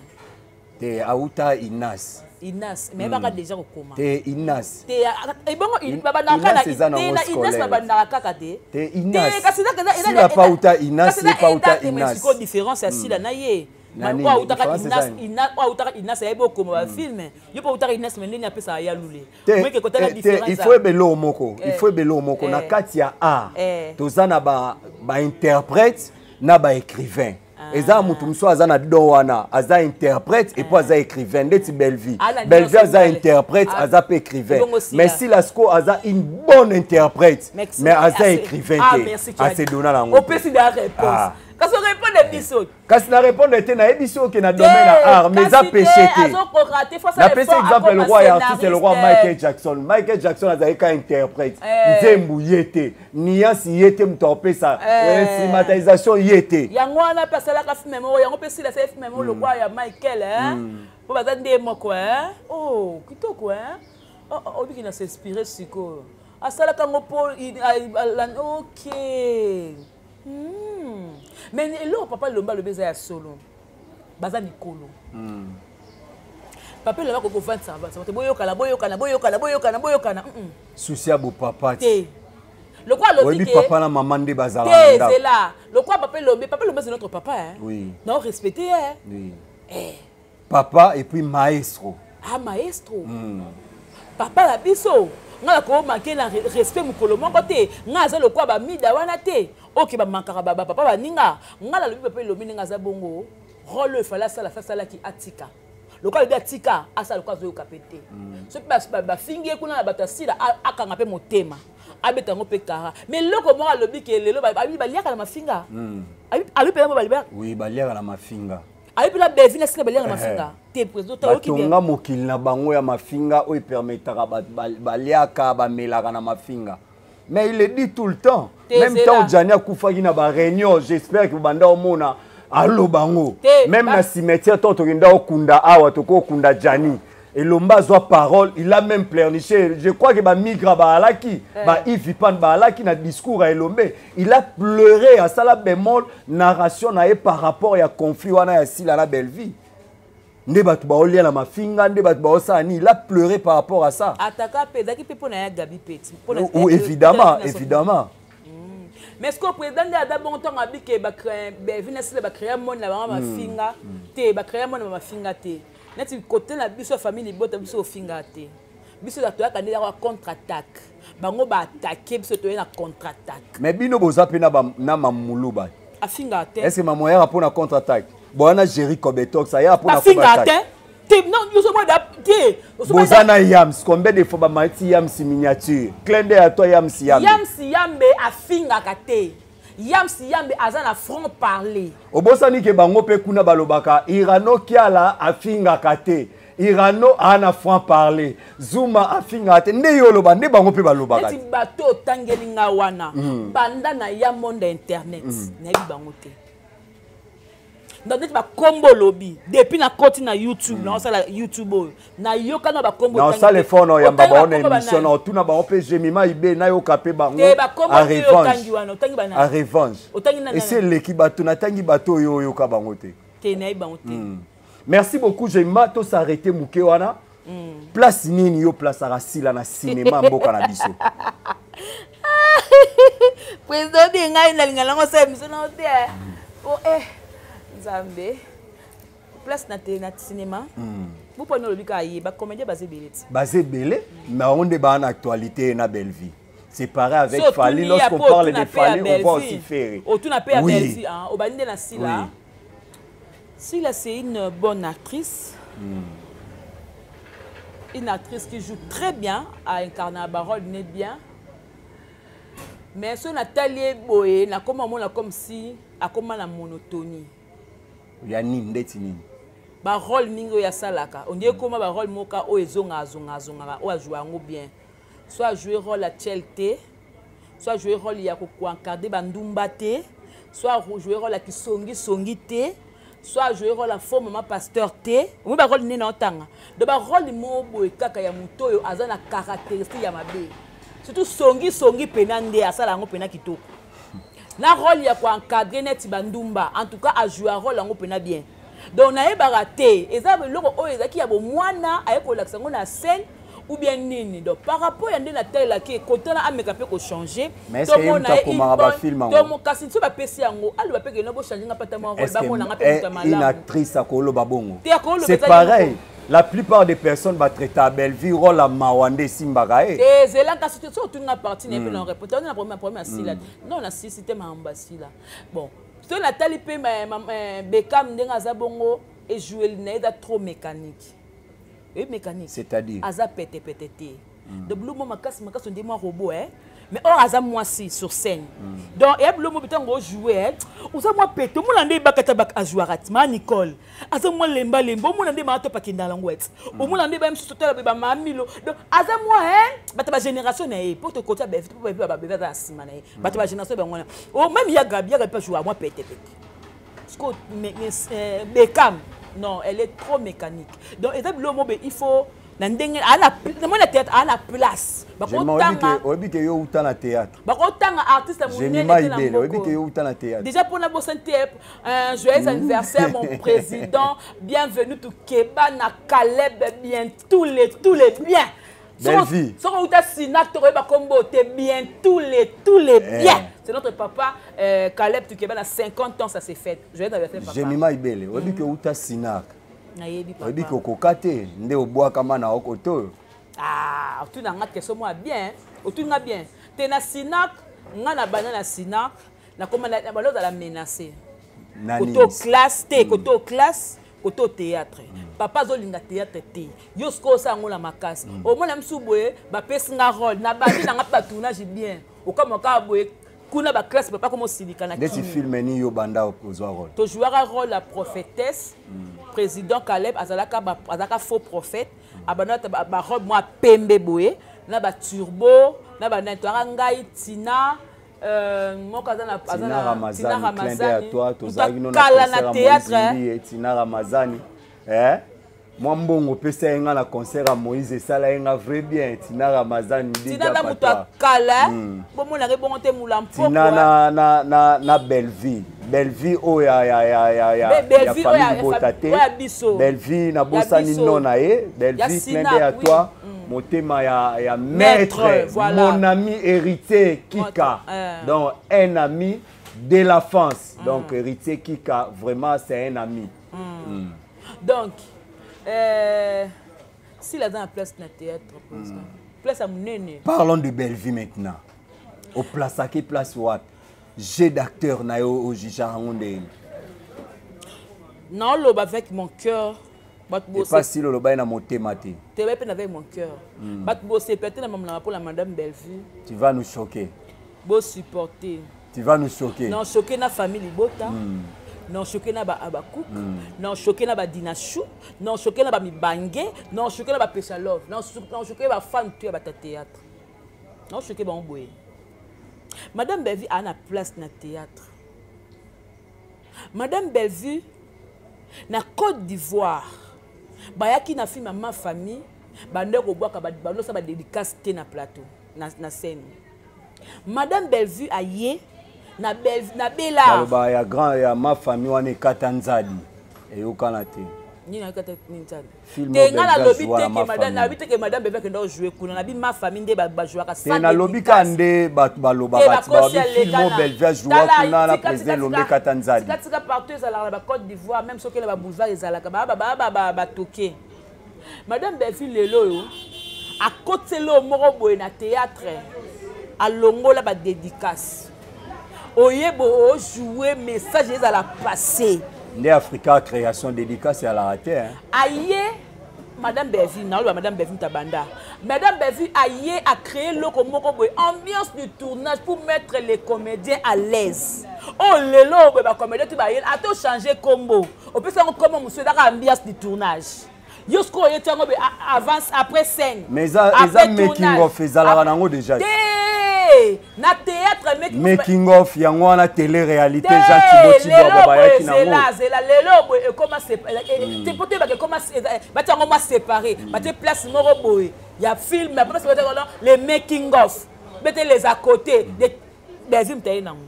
Te, auta Inas. Inas, mais eyebaka déjà kokoma. Te, Inas. Te, ebongo babandaka na Inas, babandaka kaka te. Te, Inas. Kasi Sila pa uta Inas, ye pa uta Inas. Sikoyo différence ya Sila na ye, oyo autaka Inas, oyo autaka Inas ayebi okoma bafilm. Yo mpo autaka Inas, me ndeni apesaka ya lule. Te, il faut ebele moko, il faut ebele moko na kati ya art. Toza na bainterprète na baécrivain. Eza motu mosusu aza na don wana, aza interprète et puis aza écrivain, ndeti Bellevie. Bellevie aza interprète, aza mpe écrivain. Mais Sila siko aza une bonne interprète, mais aza écrivain te, asedona nango. Opesi da réponse, kasi orépondre biso. Kasi na répondre te, nayebi soki oke na domaine ya art, mais eza péché te. Napesi exemple, le roi ya artiste, le roi Michael Jackson. Michael Jackson azalaki ka interprète. Nzembu ye te, niance ye te, moto apesa instrumentalisation ye te. Yango wana mpe asalaka film moko, yango mpe Sila asali film moko lokwa ya Michael, mpo baza nde moko. Oh, kitoko, obiki na s'inspire sikoyo, asalaka yango mpo ok. Mais eloko papa Lomba alobi eza ya solo, baza mikolo. Papa Elombe akoki kovandisaka vandisaka te, boyokana, boyokana, boyokana, boyokana, boyokana. Susi ya bopapa te. Lokwa alobi ke papa na mama nde bazala. Te, zela, lokwa papa Elombe, papa Elombe c'est notre papa, hein. Oui. Na respecter, hein. Oui. Eh. Papa et puis maestro. Ah, maestro. Papa na biso, nga nakomanke na respect mokolo moko te. Nga aza lokwa bamida wana te, oke bamankaka bapapa baninga. Nga nalobi papa Elomi, ndenge aza bongo, rôle oyo efale asala, asalaki, atika. Lokola alobi atika, asala lokola azoyoka mpe te. Soki bafingi ye kuna na bato ya Sila, akanga mpe motema, abeta yango mpe kara. Mais eloko moko alobi ke lelo baliaka na mafinga, alobi mpenza mo baliaka. Oui, baliaka na mafinga. Ayebi na Bevi na Sila baliaka na mafinga te, président. Batonga mokili na bango ya mafinga oyo epermetaka baliaka, bamelaka na mafinga. Mais il le dit tout le temps, même temps Jani akufaki na baréunion, j'espère que banda omona aloba yango même na cimetière. Ntango tokenda okunda awa, tokokunda Jani. Elombe azwa parole, il a même pleurniché. Je crois que ba migra ba alaki, eh. ba Yves ba alaki na discours à Elombe. Il a pleuré à sala bémol narration na ye par rapport ya conflit wana ya Sila na Bellevue. Nde bato baolia na mafinga, nde bato baosala nini. Il a pleuré par rapport à ça. Ataka pe ezalaki pe pona ya Gabi Peti. Ou évidemment, évidemment. Mais ce que président nde aza bongo ntango abike Bellevue na Sila bacréa monde na bango mafinga te, bacréa monde na mafinga te. Neti kote na biso ya famille libota biso ofingaka te. Biso toyaka nde yaka contre attaque. Bango ba attaquer biso toye na contre attaque. Mais bino boza pe na mamuluba. Afingaka te. Est-ce que maman yaka pona contre attaque? Bon na Jerry Kobetox aya pona contre attaque. Afingaka te. Te non biso mo da te. Boza na Yams combien de fois ba mati Yams miniature? Clin d'œil à toi Yams Yambe. Yams Yambe afingaka te. Yams Yambe aza na franc parler. Obosani ke bango pe kuna balobaka Irano Kiala afingaka te. Irano a na franc parler. Zuma afingaka te. Nde yo loba nde bango pe balobaka. Neti bato otangeli nga wana. Banda na ya monde internet. Nayebi bango te. Donc neti bakombo olobi depuis na koti na YouTube na osala YouTube oyo na yoka na bakombo na osala effort na oyamba bango na émission na otuna bango mpe Jemima Ibe nayoka mpe bango a revanche a revanche esi eleki bato natangi bato oyo oyoka bango te te nayebi bango te. Merci beaucoup Jemima, to s'arrêter moke wana. Place nini yo plaçaka Sila na cinéma mboka na biso? Président bi ngai nalinga nango osala émission nango te. Po Nzambe place na te na cinéma. Boponi olobi kaka ye ba comédien baza ebele ti. Baza ebele, mais on nde ba na actualité na Bellevue. C'est pareil avec so, Fally. Lorsqu'on parle de Fally, on voit aussi Ferré. Otuna pe ya Bellevue, hein. Obandi nde na Sila. Oui. Sila, c'est une bonne actrice. Une actrice qui joue très bien, a incarné la parole né bien. Mais ce Nathalie Boye, na comme on a comme si a comme la monotonie. Ya nini ndeti nini? Ba rôle mingi ya salaka. On dirait comment ba rôle moka o ezonga zonga zonga o a jouer yango bien. Soit jouer rôle à Tchelte, soit jouer rôle ya ko encadrer ba ndumba te, soit jouer rôle ya kisongi songi te, soit jouer rôle ya faux maman pasteur te. Omi ba rôle nene otanga. De ba rôle mo boye kaka ya moto oyo aza na caractéristique ya mabe. Surtout songi songi pena nde asala yango pena kitoko. Na rôle ya ko encadrer neti ba ndumba, en tout cas a jouer rôle yango pena bien. Donc nayebaka te, eza eloko oyo ezalaki ya bomwana aye kolakisa yango na scène ou bien nini. Donc par rapport ya nde natelaki kotala ameka mpe kochanger. Mais est-ce que ye moto akomaka bafilme yango? Kasi so bapesi yango aloba mpe keno bochange nga pata mwa rôle, bamona nga mpe moto ya malamu. Une actrice akoloba bongo. Te, akoloba C'est ezali pareil. bongo. La plupart des personnes batraita Bellevue rôle ya mawa nde esimbaka ye. Te, zela kasi te, so otuni nga partie na ye mpe na répondre. Tala na problème, problème ya Sila. Non, na sisi te makambo ya Sila. Bon, so natali mpe Beckham ndenge aza bongo, ejoueli na ye eza trop mécanique. Oui, mécanique. C'est-à-dire? Aza pete pete te. Donc biloko makasi makasi on dit moi robot hein. Mais or aza mwasi sur scène. Donc et biloko bitango jouer hein. Oza moi pete, mona nde bakata bak a jouer at ma Nicole. Aza moi lemba lemba, mona nde ma to pakinda langwet. Omona nde ba msusu tala ba mamilo. Donc aza moi hein, bata ba génération na ye pour te côté ba ba ba ba ba sima na ye. Bata ba génération ba ngona. Oh même ya Gabi, ya Gabi pas jouer moi pete pete. Parce que mais, mais Beckham, non, elle est trop mécanique. Donc, il faut na ndenge a la na mona théâtre a la place. Bakotanga oyebi ke yo uta na théâtre. Bakotanga artiste munene te na mboka. Oyebi ke yo uta na théâtre. Déjà pour la bosse théâtre, un joyeux anniversaire mon président, bienvenue tout Keba na Caleb bien tous les biens. Belle vie. Soko uta Sinac to ba kombo te bien tous les biens. C'est notre papa Caleb Tukeba na 50 ans ça s'est fait. Joyeux anniversaire papa. Jemima Ibele, oyebi ke uta Sinac. Nayebi papa. Oyebi ke okoka te nde obwakama na okoto. Ah, tu na nga question moi bien, otu nga bien. Te na Sinac, nga na bana na Sinac, na koma na baloza la menacer. Nani? Koto classe te, koto classe, koto théâtre. Papa azolinga théâtre te. Yo siko osala yango na makasi. Omona misu boye, bapesi nga rôle. Na bandi na nga mpe ba tournage bien. Okamwa kaka boye, kuna ba classe papa komo silika na Ndeti kimi. film ni yo banda kozwa rôle. To jouera rôle la prophétesse. Président Caleb azalaka ba, azalaka faux prophète. Abanda ba, ba robe moi pembe boye, na ba turbo, na ba nani, toyaka ngai Tina, moko aza na, aza Tina na, Ramazani, Tina clin d'œil à Ramazani. toi, tozalaki Moto no na akala na concert ya théâtre, Moïse hein. Mbiye, Tina Ramazani. Eh? Mwa mbongo opesa ye nga na concert ya Moïse esala ye nga vrai bien. Tina Ramazani big Tina na moto ya kala. Bomonaka ebongo te mula mpoko. Tina na na na na Bellevue. Bellevue oyo ya ya ya ya ya ya famille libota te. Bellevue na bosani nom na ye. Bellevue clin d'œil à toi. Motema ya ya maître, voilà. Mon ami héritier Kika. Donc un ami de la France. Donc héritier Kika vraiment c'est un ami. Donc s'il a dans la place na théâtre, place à munene. Parlons de Bellevue maintenant. Au place à quelle place wapi? J'ai d'acteur na yo au juge Rangonde. Non, loba avec mon cœur. Et pas si loba na motema te. Te ba avec mon cœur. Bat bosser peut-être na maman pour la madame Bellevue. Tu vas nous choquer. Beau supporter. Tu vas nous choquer. Non, choquer na famille libota. Non choqué na ba Abakouk, non choqué na ba Dinachou, non choqué na ba Mibangue, non choqué na ba Peshalove, non choqué ba fan tu ya ba théâtre. Non choqué ba mboye. Madame Bellevue a na place na théâtre. Madame Bellevue na Côte d'Ivoire, bayaki na film ma famille, ba ndeko bwaka ba ba dédicace te na plateau, na scène. Madame Bellevue a yé na Bellevue na Bella. Baloba ya grand ya ma famille wana ekata nzadi eyokana te. Nini ekata nzadi? Te nga na lobi te ke madame na lobi te ke madame Bellevue akenda jouer kuna na bi ma famille nde ba jouaka sans. Te na lobi ka nde bato balobaka ti ba bi film oyo Bellevue a joua kuna na président Lombe ekata nzadi. Tika tika partout ezalaka na ba Côte d'Ivoire même soki na ba boulevard ezalaka ba ba ba ba toqué. Madame Bellevue lelo oyo akoteli oyo moko boye na théâtre alongola ba dédicace oyebo ojouer message ezala passé nde Africa création dédicace ezalaka te hein. Aye Madame Bellevue naoloba Madame Bellevue Tabanda Madame Bellevue aye a créé loko moko boye ambiance du tournage pour mettre les comédiens à l'aise. Oh lelo boye ba comédien tu baye ato changer combo opesa yango kombo mosusu ezaka ambiance du tournage yo sikoyo oyeti yango be avance après scène. Mais eza making of ezalaka nango déjà te na théâtre making of yango wana télé réalité Jean Thibaut Thibaut bayaki nango zela zela lelo boye ekoma te po toyebaka ekoma batia yango mwa séparé batie place moko boye ya film après place batia les making of bete les à côté de Bellevue mtaye nango.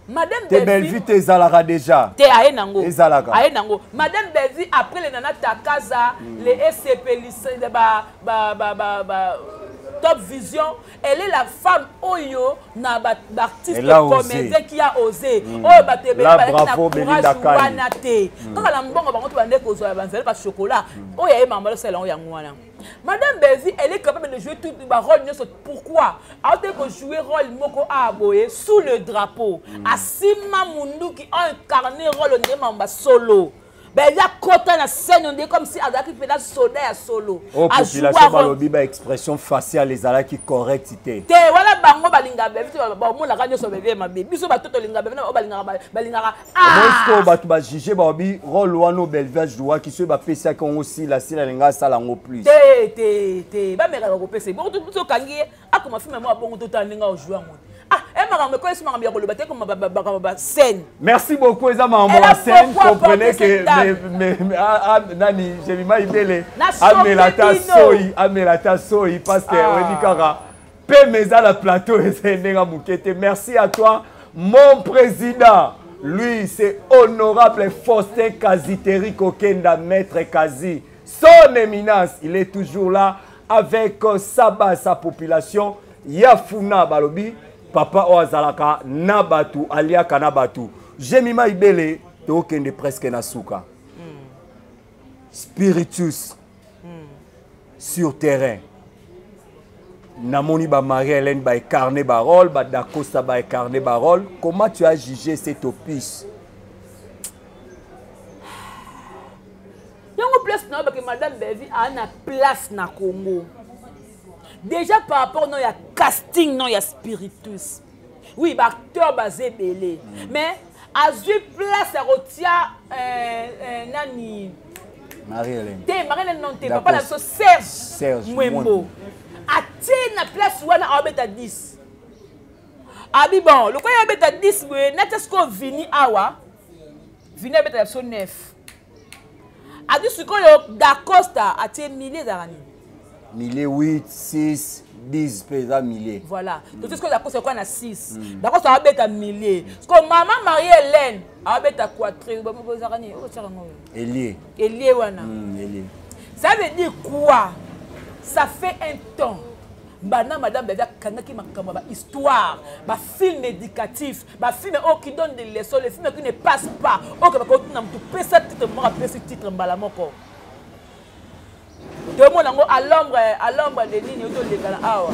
Madame Te Bellevue te ezalaka déjà. Te aye nango. Ezalaka. Aye nango. Madame Bellevue après les nana Takaza, les SCP ba ba ba ba ba Top Vision, elle est la femme oyo na ba artiste comédien qui a osé. Oyo ba te ba na courage wana te. Kaka na mbongo bango to bande kozwa ba nzela ba chocolat. Oyo aye mama lo sala yango wana. Madame Bellevue, elle est capable de jouer tout ba rôle nyonso. Pourquoi? Aote ko jouer rôle moko a boye sous le drapeau. Asima munduki a incarné rôle ndé mamba solo. Ben ya kota na scène on dit comme si azaki pena soda ya solo. Oh, A population jouer balobi ba expression faciale ezalaki correcte te. Te wala bango balinga Bellevue te ba mona ka nyoso Bellevue mabe. Biso ba toto linga Bellevue ba balingaka ba balingaka. Ah! Moi bato ba juger ba bi rôle wana Bellevue a jouer ki so ba pesa ki ngo sila sila linga sala ngo plus. Te te te ba meka ko pesa. Bon tout tout kangi akoma film mo bongo tout ndinga o jouer ngo. Ah, eh makambo ekoyesi makambo ya koloba te koma ba ba ba ba scène. Merci beaucoup eza makambo Elle a ya scène, beaucoup comprenez apporté que cette dame. mais, ah, ah, nani Jemima Ibele Na choqué amela ta bino. soyi, amela ta soyi parce que Ah. oyebi kaka pe meza na plateau eza ndenge moke te. Merci à toi mon président. Lui c'est honorable Faustin Kaziteri Kokenda, maître Kazi, son éminence, il est toujours là avec sa base, sa population. Yafuna balobi papa oyo azalaka na batu, aliaka na batu. Jemima Ibele tokende presque na suka. Spiritus sur terrain. Namoni ba Marie-Hélène ba incarné ba rôle, ba Dacosta ba incarné ba rôle. Comment tu as jugé cet opus? Yango place na ba que Madame Bellevue a na place na Congo. Déjà par rapport non ya casting non ya spiritus. Oui, ba acteur basé belé. Mais azui place ya rotia nani Marie-Hélène. Te Marie-Hélène non te D'accord. papa na so Serge, Serge Mwembo. Mwembo. Atie na place wana abeta 10. Abi bon, le koya abeta 10 boye, nata sko vini awa. Vini abeta so 9. Adi sikoyo Dacosta atie millier ezalaka nini? Millier 8, 6, 10 mpe eza millier. Voilà. Totie sikoyo Dacosta ekoya na 6. Mm. Dacosta abeta millier. Sikoyo mama Marie Hélène abeta quatrième. Ezalaka nini? Oyo tiaka ngo. Elie. Elie wana. Mm, elie. Ça veut dire quoi? Ça fait un temps. banda madame David akangaki makambo ya bahistoire bafilm éducatif bafilm oyo qui donne des leçons les films qui ne passe pas oyo ke bakotuna motu pesa titre moko apesi titre mbala moko tomona yango à l'ombre à l'ombre de nini oyo tolekana awa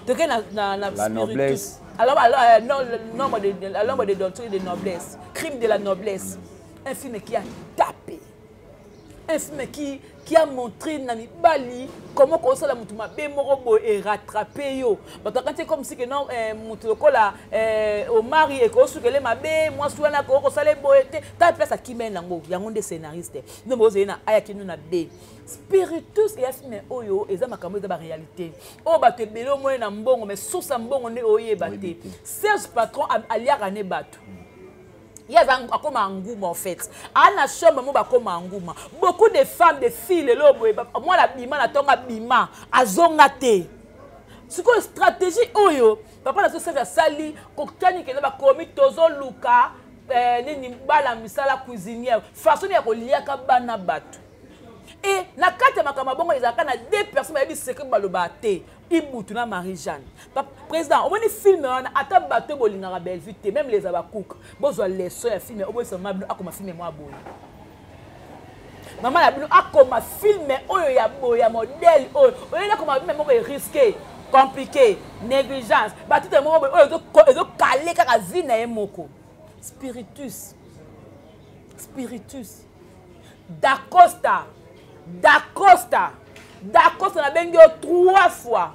toke na, na, na la noblesse alors, alors euh, non, le nombre de, à l'ombre de de noblesse crime de la noblesse un film qui a tapé un film qui, qui a montré na mibali comment kosala motu mabe moko boye erattrape yo bato akanisi comme si que non eh, motu lokola eh, omari ekosukele mabe mwasi wana akoki kosala boye te tala place akimeli nango yango nde scénariste nde bozali na a ya kino na b spiritus eya filme oyo eza makambo eza baréalité oyo bato ebele omoni na mbongo mais source ya mbongo nde oyeba te serge patron aliaka ne bato ye aza akoma nguma en fait aa na chambre mo bakoma nguma beaucoup de femmes de filles lelo boye mwana abima na ntongo abima azonga te sikoyo stratégie oyo papa na biso serge asali kokani kenda bakomi tozoluka eh, nini bana misala cuisinière façon ya koliaka bana bato e na kati ya makambo ya bongo ezalaka na deux personnes bayebi secret balobaka te ibutu na marie jeanne président omoni filme wana ata bato bolingaka bellevue te même les abacook bozwa leçon ya filme oboyisa mama bino akoma filme mwa boye mama na bino akoma filme oyo ya boye ya modèle oyo oyeli akoma filme moko erisque compliqué négligence batitre moko boye oyo ezokale kaka vie na ye moko spiritus spiritus dacosta dacosta dacosta nabengi yo trois fois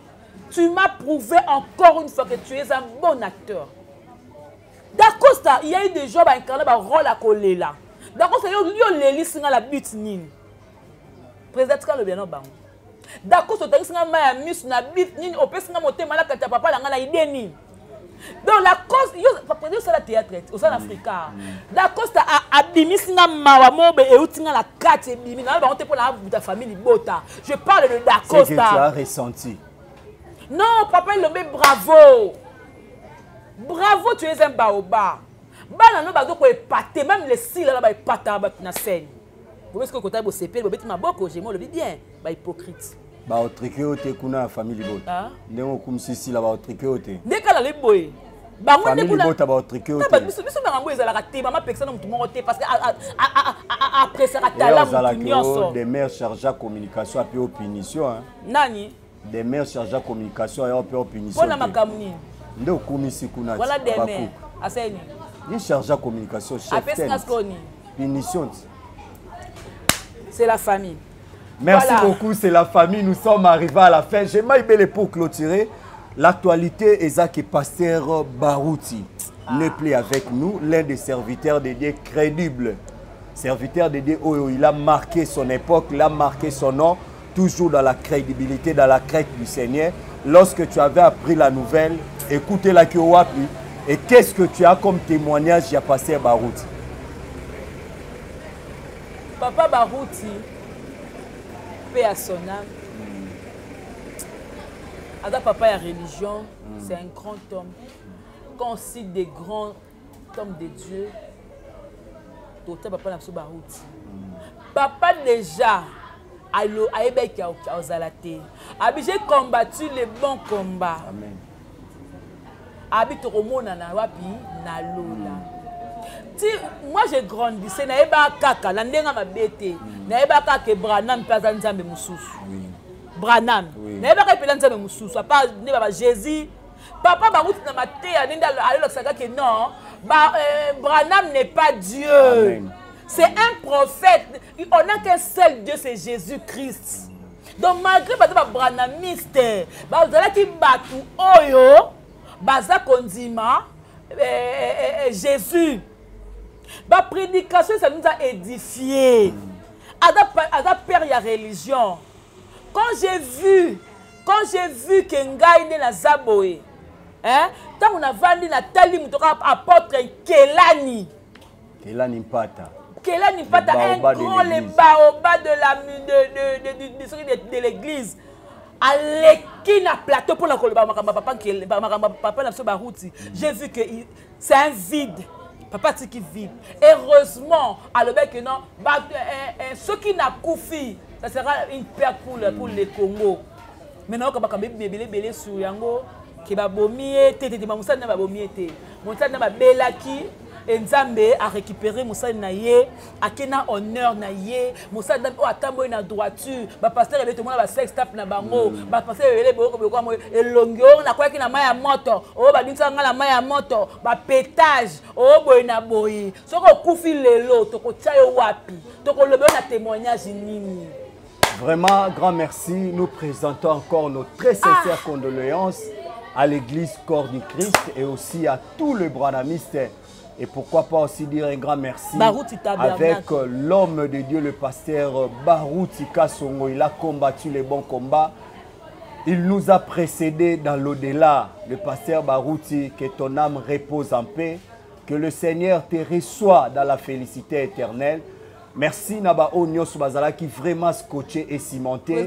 tu m'as prouvé encore une fois que tu es un bon acteur dacosta il y a eu des gens baincarne barole ya kolela dacosta yo olelisi nga la but nini président tika alobi yango bango dacosta otangisi nga mai ya miso na but nini opesi nga motema na kati ya papa na nga na ide nini donc la cause yo président osala théâtre osala mm. afrika mm. dacosta abimisi nga mawa moko boye euti nga na kati ebimi na bango te mpo na abuta famille libota je parle de dacosta tu as ressenti non papa elombe bravo bravo tu es un baoba bana no bazo koepate même les sila na baepataka bato na scène bobe soki okotali bosepeli bobeti maboko jemo olobi bien bahypocrite baotrike yo te kuna na famille libota ah. ndenge okumisi sila baotrike yo te nde kala lobi boye bango nde kuna baotrike yo te biso biso makambo ezalaka te mama apekisa na motu moko te parce que apresaka tala motu nyonso demer chargea communication ape yo punition nani Demeure chargea communication ayo mpe punition. Pona makambo nini? Nde okumisi kuna. Wala Demeure asali nini? Ye chargea communication chef. Apesi nga sikoyo nini? Punition. C'est la famille. Merci voilà. beaucoup, c'est la famille. Nous sommes arrivés à la fin. J'ai maïbele pour clôturer. L'actualité est que Pasteur Barouti ah. n'est plus avec nous, l'un des serviteurs de Dieu crédibles. Serviteur de Dieu, Oyo, il a marqué son époque, il a marqué son nom toujours dans la crédibilité, dans la crainte du Seigneur. Lorsque tu avais appris la nouvelle, écoutez la Kiowapi. Et qu'est-ce que tu as comme témoignage il a passé à Barouti Papa Barouti, paix à son âme. Ada papa ya religion, mm. c'est un grand homme. Quand on cite des grands hommes de Dieu, tota papa na biso Barouti. Mm. Papa déjà alo ayebaki azala te. Abi j'ai combattu le bon combat. Amen. Abi tokomonana wapi na lola. Mm. ti moi je grandissais nayebaka kaka na ndenge mabe te mm. nayebaka kaka ke branam mpe aza nzambe mosusu branam nayebaka epela nzambe mosusu apart nde baba jésus papa bawuti na mateya nde alolakisaka ke non ba, euh, branam n'est pas dieu c'est un prophète on n'a qu'un seul dieu c'est jésus christ donc malgré baza babranamiste bazalaki bato oyo baza kondima eh, eh, eh, jésus baprédication ça nous a édifié aza, aza père ya religion quand j'ai vu quand j'ai vu ke ngai nde naza boye ntango navandi natali moto kaka apôtre nkelani kelani mpata. Kelani Mpata, un grand, le baobab de la, de, de, de, de, de, de l'église. aleki na plateau mpona koloba makambo papa makambo papa na biso baruti j'ai vu que c'est un vide papa atiki vide heureusement alobaki non eh, eh, soki nakufi ça sera une perte pour le, pour le congo mais nayoka makambo ebele ebele sur yango ke babomi ye te tete mosali na babomi ye te mosali na babelaki e nzambe arécupere mosali na ye ake na honneur na ye mosali nzambe oyo atamboli na droiture bapasteur ebele tomona basex tap na bango mm. bapasteur ebele boyoko boyoko elongi oyo nakweyaki na mai ya moto oyo babimisaka ngai na mai ya moto bapetage oyo boye na boye soki okufi lelo tokotya yo wapi tokoloba yo na témoignage nini Vraiment, grand merci. Nous présentons encore nos très sincères ah. condoléances à l'église Corps du Christ et aussi à tout le branamiste. Et pourquoi pas aussi dire un grand merci avec euh, l'homme de Dieu, le pasteur Baruti Kasongo. Il a combattu les bons combats. Il nous a précédés dans l'au-delà. Le pasteur Baruti, que ton âme repose en paix. Que le Seigneur te reçoit dans la félicité éternelle. Merci na ba oyo nyonso bazalaki vraiment scotché et cimenté. Euh,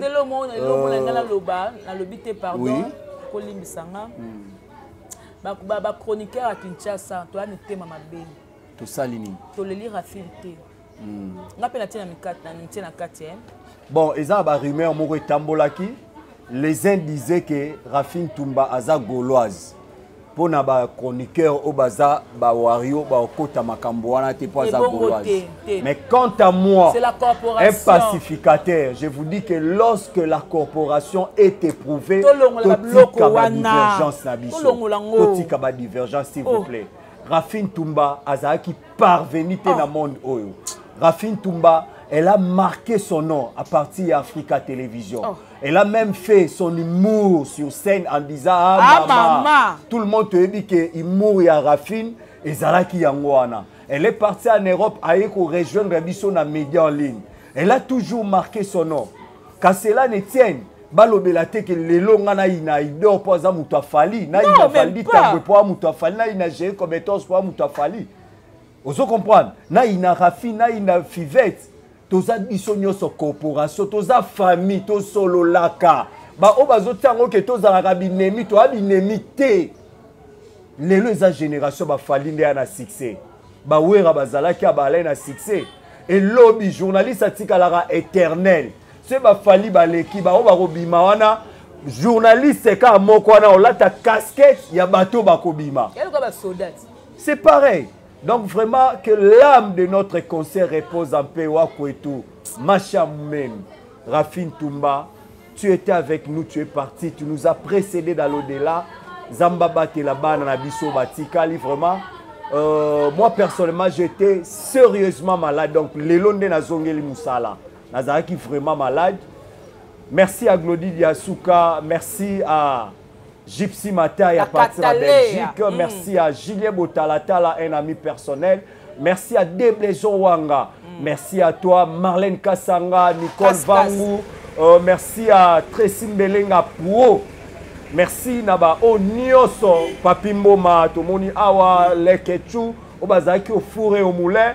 nalobi te pardon kolimbisa nga hmm. bachroniqueur ya kinshasa toya mitema mabe tosali nini toleli rafine te hmm. nga mpe natie na kati eh. Bon eza na barumeur moko etambolaki les uns disaient que Rafine Tumba aza gauloise mpo na bachroniqueur oyo baza bawario bakota makambo wana te mpo aza gauloise mais quant à moi un pacificateur je vous dis que lorsque la corporation est éprouvée totika badivergence na biso totika badivergence s'il vous oh. plaît Rafine Tumba azalaki parvenu te na oh. monde oyo Rafine Tumba elle a marqué son nom à partir d'Africa Télévision. Oh. Elle a même fait son humour sur scène en disant Ah, ah maman. maman. Tout le monde te dit que humour ya Rafine et Zalaki Yangwana. Elle est partie en Europe à rejoindre biso na média en ligne. Elle a toujours marqué son nom. Qu'à cela ne tienne, balobela te ke lelo nga nayina idor mpo aza moto afali nayina valdi tambwe mpo aza moto afali nayina jeri cometos mpo aza moto afali ozo comprendre nayina rafi nayina fivete toza biso nyonso corporation toza famille tosololaka baoyo bazotia yango ke tozalaka binemi toya binemi te lelo eza génération bafali nde ya na succès bawera bazalaki ya balai na succès elobi journaliste atikalaka éternel soki bafali baleki bango bakobima wana journaliste kaka moko wana olata casquette ya bato bakobima c'est pareil donc vraiment que l'âme de notre concert repose en paix wakwetu macha meme rafine tumba tu étais avec nous tu es parti tu nous as précédé dans l'au-delà zamba batela bana na biso batikali vraiment euh, moi personnellement j'étais sérieusement malade donc lelo nde nazongeli mosala nazalaki vraiment malade merci à Glody Diasuka merci à Gypsy Matai à partir de Belgique mm. merci à Julien Botalatala un ami personnel merci à Deblaison Wanga mm. merci à toi Marlène Kassanga Nicole Vangu euh, merci à Tracy Mbelenga Pro merci na ba oyo nyonso papi mboma tomoni awa lekechu oyo bazalaki au four et au moulin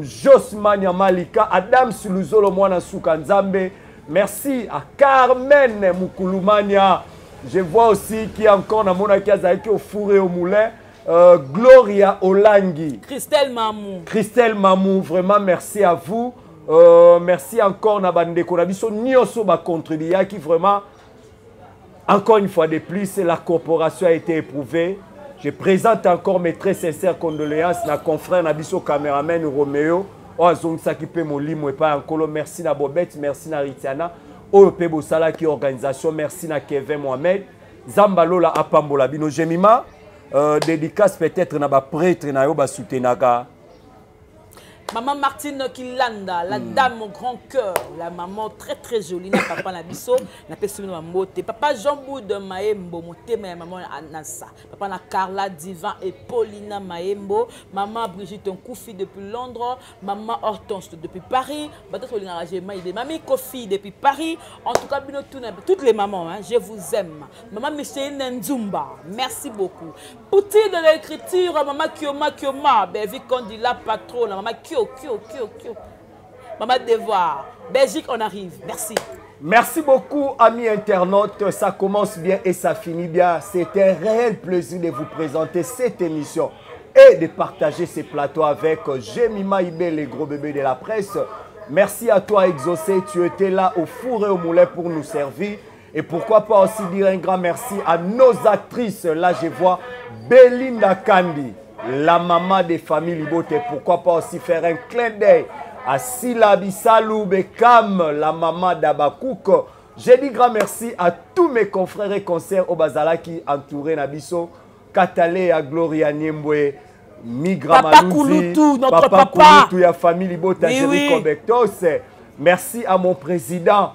Josmania Malika, Adams Luzolo Mwana Suka Nzambe. Merci à Carmen Mukulumania. Je vois aussi qui encore na monaki azalaki au four et au moulin. Euh, Gloria Olangi. Christelle Mamou. Christelle Mamou, vraiment merci à vous. Euh, merci encore na bandeko na biso nyonso ba contribuaki vraiment Encore une fois de plus, la corporation a été éprouvée. Je présente encore mes très sincères condoléances na confrère na biso cameraman Romeo oyo azongisaki mpe molimo epai ya nkolo. Merci na Bobette, merci na Ritiana oyo mpe bosalaki organisation. Merci na Kevin Mohamed. Zamba Lola apambola bino. Jemima, euh, dédicace peut-être na ba prêtre na yo basoutenaka Maman Martine Kilanda, la mm. dame au grand cœur, la maman très très jolie, na papa na biso, na pesi bino mbote. Papa Jean Boud Maembo, motema ya maman Anasa. Papa na Carla Divin et Paulina Maembo, maman Brigitte Nkoufi depuis Londres, maman Hortense depuis Paris, bato tolingaka Jema Ide, mami Kofi depuis Paris. En tout cas, bino toutes les mamans, hein, je vous aime. Maman Micheline Nzumba, merci beaucoup. Poutine de l'écriture, maman Kioma Kioma, Bevi Kondi la patronne, maman Kioma. kio kio kio kio. Maman Devoir, Belgique, on arrive. Merci. Merci beaucoup, amis internautes. Ça commence bien et ça finit bien. C'est un réel plaisir de vous présenter cette émission et de partager ces plateaux avec Jemima Ibé, les gros bébés de la presse. Merci à toi, Exaucé. Tu étais là au four et au moulin pour nous servir. Et pourquoi pas aussi dire un grand merci à nos actrices. Là, je vois Belinda Kandi, la maman des familles Libote. Pourquoi pas aussi faire un clin d'œil à Sila Bissalou Bekam, la maman d'Abakouk. J'ai dit grand merci à tous mes confrères et consoeurs au Bazala qui entouraient Nabiso, Katalea Gloria Niembwe, Migra Papa Malouzi, Kouloutou, notre Papa papa. Kouloutou, ya famille Libota, Oui, Jericho oui. Bektos. Merci à mon président.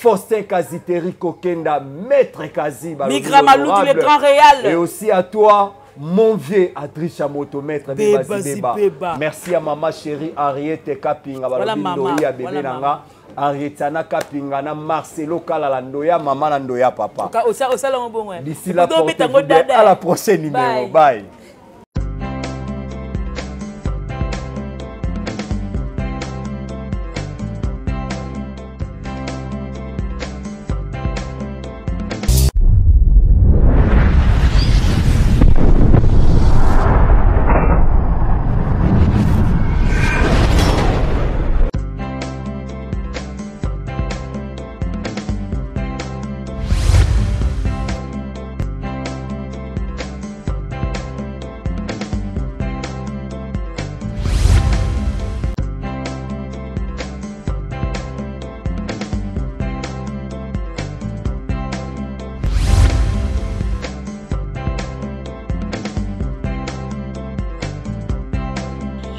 Faustin Kaziteri Kokenda, Maître Kazi, balobi Migra Malouzi, le honorable. grand Réal. Et aussi à toi, mon vieux Adricha Moto, Maître Beba Beba Zibeba. Zibeba. Merci à maman chérie Henriette Kapinga, Voilà balobi maman, ndoyi ya bébé voilà nanga. maman. Henriette Ana Kapinga, na Marcelo Kalala ndoya, maman na ndoya papa. Osala ngo bongo, eh. D'ici là, Odo obeta portez-vous ngo bien. dada. À la prochaine numéro. Bye. Bye.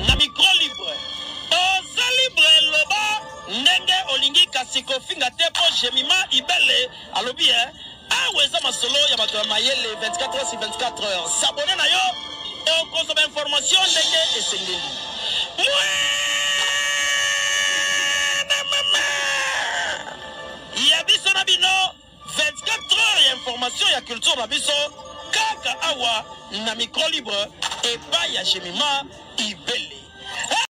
Na micro libre, oza libre, loba ndenge olingi, kasi kofinga te, mpo Jemima Ibele alobi e awa eza masolo ya bato ya mayele. 24 heures sur 24 heures, s'abonner na yo, okozwa bainformation ndenge esengeli. Mwana mama ya biso na bino, 24 heures ya information ya culture na biso, kaka awa na micro libre, epai ya Jemima Ibele.